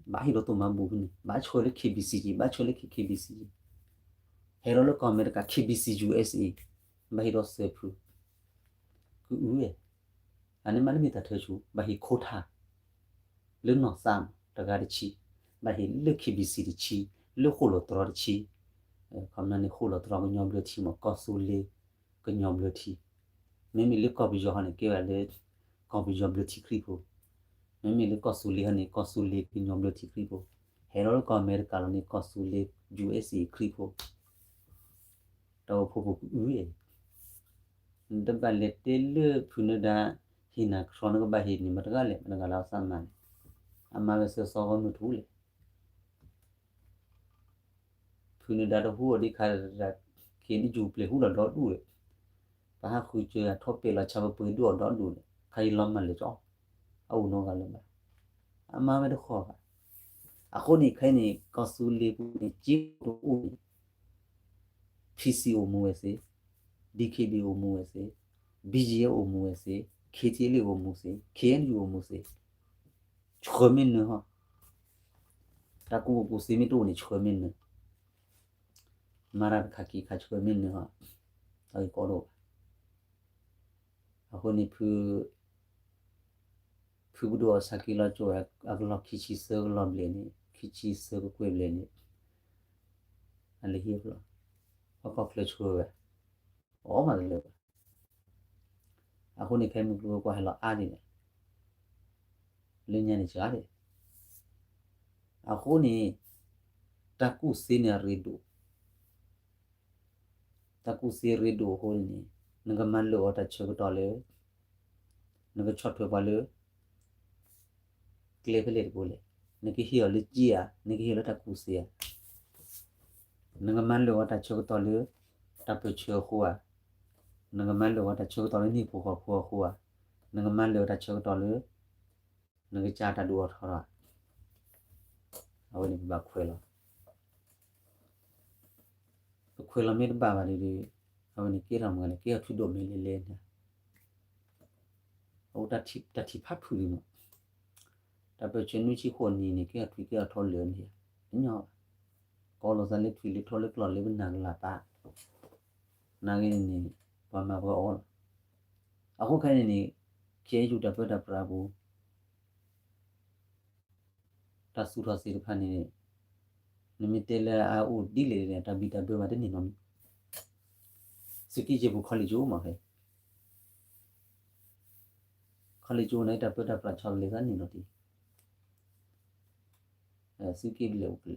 ဘၣ်ဟ့ၣ်ဒိးသိၣ်မၤဘူၣ်ဖဲန့ၣ် ဘၣ်ဆှၢလၢ K B C က့ၤ ဘၣ်ဆှၢလၢ K K B C က့ၤ, ဟဲလီၤလၢကီၢ်အမဲရကၤ K B C U S A, ဘၣ်ဟ့ၣ်ဒိးစၢၤဖု ကအုဝဲ, အန့ၣ်မးတမ့ၢ်တၢ်ထၢဆူ ဘၣ်ဟ့ၣ်ခိၣ်ထါ လၢနီၢ်သးမး တဂၤတဆံ, ဘၣ်ဟ့ၣ်လၢ K B C တဆံ, လၢဃိၣ်လီၤတြီတဆံ, ခီပညီန့ၣ် ဃိၣ်လီၤတြီကညီဘျၢထံမး ကီၢ်သူလ့ၤကညီဘျၢထံ, မ့မ့ၢ်လၢကီၢ်ပယီၤဟီန့ၣ် ကဲဝဲလၢ ကီၢ်ပယီၤဘျၢထံခရံာ်ဖိ, မ့မ့ၢ်လၢကီၢ်သူလ့ၤဟီန့ၣ် ကီၢ်သူလ့ၤကညီဘျၢထံခရံာ်ဖိ, ဟဲလီၤလၢကီၢ်အမဲရကၤလီၤန့ၣ် ကီၢ်သူလ့ၤ U S A ခရံာ်ဖိ တၢ်အိၣ်ဖှိၣ်ဖိကအုဝဲ, နတဘၣ်လဲၤတဲလၢဖုနဒါ ဟ့ၣ်နၤတြီ နကဘၣ်ဟ့ၣ်န့ၢ်မတၤတဂၤလဲၣ် မတၤတဂၤလၢအသးမၤန့ၣ်, အမၤဝဲစၢၤစီၤဂီၢ်မုၢ်ထူလဲၣ်, ဖုနဒါတဟူအီၤဒ်ခါ က့ၤနယူၤပျဲၤဟူလီၤဒီဒူၣ်ဝဲ, ပဟးဃုစၢၤအထီၣ်ပဲာ်လီၤဆါပပှ့ၤဒူၣ်အီၤဒီဒူၣ်န့ၣ် ခါအံၤလီၤမၢ်လၢာ်ကၠီ, အအိၣ်နီတဂၤလၢၤဘၣ်, အမၤဝဲတဃီဘၣ်, အဃိန့ၣ်ခဲအံၤန့ၣ် ကီၢ်သူလ့ၤပူၤန့ၣ် က့တအိၣ်န့ၣ် P C အိၣ်မူဝဲစ့, D K B A အိၣ်မူဝဲစ့, B G F အိၣ်မူဝဲစ့, K T L A အိၣ်မူစ့, K N U အိၣ်မူစ့, ဆှၢမ့ၢ်နၢၤဟီ, တၢ်ကူၣ်ဘၣ်ကူၣ်သ့မ့ၢ်တအိၣ်န့ၣ် ဆှၢမ့ၢ်နၢၤ, မၤတၢ်တခါခံခါဆှၢမ့ၢ်နၢၤဟီ, တၢ်ဂ့ၢ်ကီဒိၣ်ဘၣ်, အဃိန့ၣ်ဖု ဖုပဒိၣ်အီၤဆါက့ၤလီၤကၠိဝဲ အကလီၢ်ခံဆံသၢကလီၢ်ဘျဲၣ်န့ၣ် ခံဆံသၢကကွဲၢ်ဘျဲၣ်န့ၣ် အလဲၤဟံၣ်အကလီၢ်, ဟီၣ်ခိၣ်ချၢဆှၢဝဲ, အီၣ်မးတလၢာ်ဘၣ်, အဃိန့ၣ်ခဲမုၢ်ကျိၤဝဲၤကွာ်ဟဲလီၤအါဒံးန့ၣ်, လၢညါန့ၣ်စှၤဒံး, အဃိန့ၣ် တၢ်ကူၣ်သ့န့ၣ်အရ့ဒိၣ် တၢ်ကူၣ်သ့ရ့ဒိၣ်အဃိန့ၣ် နကမၤလၢာ်အီၤတၢ်ဆၢကတီၢ်လၢ နကဆီၣ်ထွဲပှၤလၢ ကျဲဖဲလဲၣ်တကိးလဲၣ်, နကဟ့ၣ်အီၤလၢစ့ဧါ, နကဟ့ၣ်အီၤလၢတၢ်ကူၣ်သ့ဧါ, နကမၤလၢာ်အီၤတၢ်ဆၢကတီၢ်လၢ တၢ်ပၢၢ်ဆၢအဃိဧါ, နကမၤလၢာ်အီၤတၢ်ဆၢကတီၢ်လၢနဟံၣ်ဖိဃီဖိအဃိဧါ, နကမၤလၢာ်အီၤတၢ်ဆၢကတီၢ်လၢ နကစၢ်တၢ်ဒုးအိၣ်ထီၣ်ထီၣ်, အဝဲန့ၣ်ပဘၣ်ခွဲးလီၤ. ပခွဲးလီၤမ့ၢ်တဘၣ်ဘၣ်ဒီး အဝဲန့ၣ်ကဲထီၣ်မနုၤလဲၣ်, ကဲထီၣ်ထွံၣ်ဒိၣ်မးလဲၣ်လဲၣ်န့ၣ်, အအိၣ်တၢ်ထံၣ်ဖးဖုးလံမး, တၢ်ပၢၢ်ဆၢနွံဆံဃိးနံၣ်န့ၣ် ကဲထီၣ်ထွံၣ်ကဲထီၣ်ထီလၢာ်န့ၣ်, တညီဘၣ်, ကီလိာ်သးလၢထွံၣ်လၢထီလၢကျီၢ်လၢပနၢ်ကလၤပၢ်, နာ်က့န့ၣ်န့ၣ် ပှၤမၤပှၤအီၣ်လီၤ. အဃိခဲအံၤန့ၣ်န့ၣ် ခဲအံၤယူၤတၢ်ပၢတၢ်ပြးပူၤ တၢ်သူၣ်ထီၣ်သ့ၣ်တဖၣ်န့ၣ် နမ့ၢ်တဲလၢအအိၣ်ဒ်လဲၣ်န့ၣ် တၢ်ဘံၣ်တၢ်ဘၢဘၣ်တန့ၢ်နီတမံၤ, သုးက့ယဲၢ်ပူၤ college အိၣ်မးဖဲ college အိၣ်န့ၣ် တၢ်ပၢတၢ်ပြးဆီတလဲသးန့ၣ်နီတံၢ် သုးက့ဘျဲၣ်အိၣ်ကလဲာ်,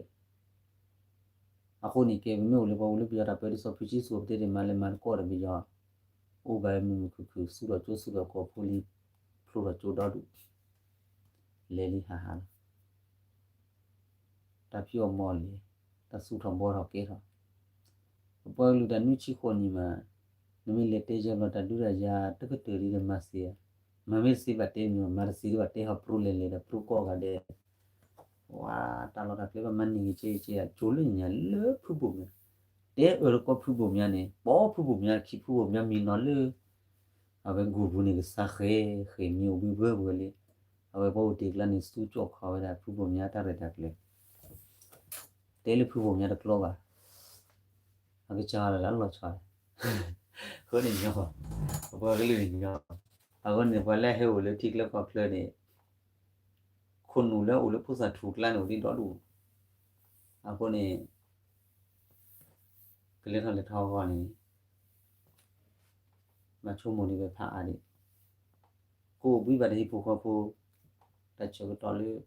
အဃိန့ၣ်ကဲ ပမ့ၢ်အိၣ်လၢပှၤအိၣ်လၢပယီၤတၢ်ပၢဒ်သိးဖုကၠံသူအပတဲန့ၣ် မၤလဲၤမၤတကီၢ်ဒီးပယီၤ, အိၣ်ဘၣ်မုာ်မုာ်ခုၣ်ခုၣ် သူၣ်ထီၣ်ကၠိသူၣ်ထီၣ်ကီၢ်ဖိလံ, ဖျိထီၣ်ကၠိဒီဒူၣ်, လဲၤလံဟးဟးလီၤ. တၢ်ဖံးအီၣ်မၤအီၣ်လဲၤ, တၢ်သူၣ်ထီၣ်ဘှီထီၣ်ကဲထီၣ်, ပပှၤကလုာ်တၢ်နွံဆံဃိးနံၣ်မး, နမ့ၢ်လဲၤတဲယဲၢ်ဘျီတၢ်ဒုးတၢ်ယၤတကတၢၢ်ဒ်ဒီးမၤသ့ဧါ, မၤမ့ၢ်သ့ဘၣ်တဲမ့ၢ် မၤတသ့ဒ်ဘၣ်တဲဟီၣ်ပြူလဲၤလဲၤဒီးပြူကိးဂၤဒဲး, ဝါ တၢ်လီၢ်တၢ်ကျဲဘၣ်မၤန့ၢ်ဂ့ၤကဲဂ့ၤကဲဂ့ၤ ကၠိလၢညါလၢဖုဘိၣ်မၠါ, တဲအၢၣ်လၢကီၢ်ဖုဘိၣ်မၠါန့ၣ် ပိာ်ဖုဘိၣ်မၠါ ခံဖုဘိၣ်မၠါမံနီၤလၢ အဝဲဂူာ်ပူၤန့ၣ်ကစၢ်ဃဲၤဃဲၤမံအိၣ်ဘှံးဘှဲဘှဲလံ, အဝဲပှၤအိၣ်တ့ၢ်ကျါန့ၣ် သူကၠီၣ်ခီဝဲဒၣ်ဖုဘိၣ်မၠါတၢ်ရဲၣ်တၢ်ကျဲၤ, တဲလၢဖုဘိၣ်မၠါတကျီဘၣ်, အကစၢ်လၢအလီၤဆီ, အဃိန့ၣ်ညီ, ပပှၤကလုာ်န့ၣ်ညီ, အဃိန့ၣ် ပှၤလၢဟဲအိၣ်လၢထံချၢကီၢ်ချၢန့ၣ် ခိၣ်နူာ်လၢအိၣ်လၢဖိသၣ်ထူၣ်ကျါန့ၣ်အိၣ်ဒံးဒီဒူၣ်, အဃိန့ၣ် ကလဲၤထီၣ်လဲၤထီအဂီၢ်န့ၣ် ဘၣ်ဆိကမိၣ်ဒံးဝဲဖးအါဒံး, ကအိၣ်ဘှံးဘၣ်တၢ်ဟံၣ်ဖိဃီဖိ, တၢ်ဆၢကတီၢ်လၢ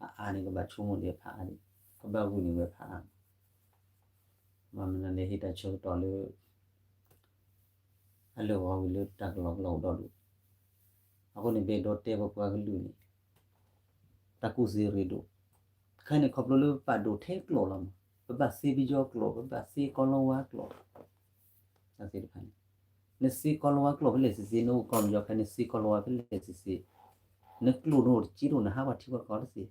အအါန့ၣ် ကဘၣ်ဆိကမိၣ်ဒံးဖးအါဒံး, ကဘၣ်ဂုာ်န့ၢ်ဝဲဖးအါ, မ့ၢ်မနုၤလဲၣ် ဟ့ၣ်တၢ်ဆၢကတီၢ်လၢ အလၢာ်ဂီၤဝံၤလၢတၢ်ကလီကလီအိၣ်ဒီဒူၣ်, အဃိန့ၣ် ပအဲၣ်ဒိးတဲပပှၤကလုာ်န့ၣ် တၢ်ကူၣ်သ့ရ့ဒိၣ်, ခဲန့ၣ်ခီဖျိလၢပပာ်ဒိၣ်ထဲကျိာ်လီၤမး, ပဘၣ်သ့ပယီၤကျိာ်, ပဘၣ်သ့ကီၤလၤဝါကျိာ်, တၢ်သ့ၣ်တဖၣ်န့ၣ်, နသ့ကီၤလၤဝါကျိာ်ဖဲလဲၣ်သ့ၣ်သ့ၣ်, နအိၣ်ကီၢ်ပယီၤခဲန့ၣ် သ့ကီၤလၤဝါဖဲလဲၣ်သ့ၣ်သ့ၣ်, နကျိာ်နအိၣ်တက့ၢ်ဒိၣ် နဟးဂီၤထံဂီၤကီၢ်တသ့,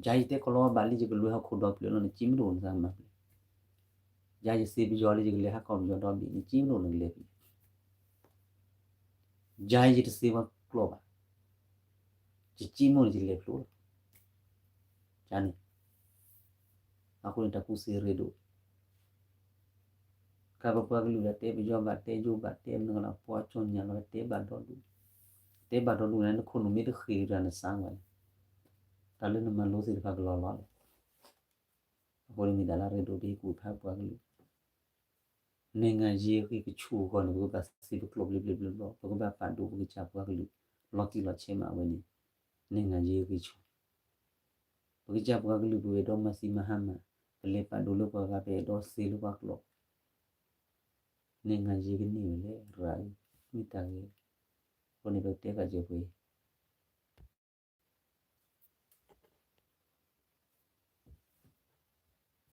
ယၤယတဲကီၤလၤဝါဘၣ်လံ ယကလဲၤဟီၣ်ခိၣ်ဒီဖျၢၣ်လီၤ နက့မ့ၢ်တအိၣ်နသးမၤဖျၢၣ်, ယၤယသ့ပယီၤလံ ယကလဲၤဟးကီၢ်ပယီၤဒီဘ့ၣ် နက့မ့ၢ်တအိၣ်နကလဲၤဖျၢၣ် ယၤယတသ့ဝဲကျိာ်ဘၣ်, ယက့မ့ၢ်န့ၣ်ယလဲၤဖျိလီၤ, န့ၣ်, အဃိန့ၣ်တၢ်ကူၣ်သ့ရ့ဒိၣ်, ကဲပပှၤကလုာ်ဒီးတဲပယီၤဘၣ် တဲယိၤဘၣ် တဲမနုၤလီၤ ပှၤကၠီၣ်ညါလီၤ တဲဘၣ်ဒီဒူၣ်, တဲဘၣ်ဒီဒူၣ်န့ၣ် နခိၣ်နူာ်မ့ၢ်တဃ့ၢ်ဒီးနသးဝဲလဲၣ်, တၢ်လၢနမၤလိသ့ၣ်တဖၣ်ကလီၤလီၤလဲၣ်, အဃိန့ၣ်မ့ၢ်တၢ်လၢအရ့ဒိၣ်ဒ်ကူၣ်ဖးပှၤကလုာ် နံၣ်ဂၤယ့ၤဂ့ၢ်ကဆူၣ်အဂီၢ်န့ၣ် ပကဘၣ်သ့ပကျိာ်ဘျ့ဘျ့ဘျီဘျီ, ပကဘၣ်ပာ်ဒိၣ်ပကစၢ်ပှၤကလုာ် လီၤတံၢ်လီၤဆဲးမးဝဲန့ၣ်, နံၣ်ဂၤယ့ၤဂ့ၢ်ကဆူၣ်, ပကစၢ်ပှၤကလုာ် ပအဲၣ်ဒိးမၤသံမၤဟါမၢ်, ပလဲၤပာ်ဒိၣ်လၢပှၤဂၤ ပအဲၣ်ဒိးသ့လၢပှၤကျိာ်, နံၣ်ဂၤယ့ၤကန့ၢ်ဝဲလဲၣ် ရၤအံၤ, မ့ၢ်တၢ်ဂ့ၤ, အဃိန့ၣ်ပကတဲဃာ်စၢၤပှဲၤအံၤ,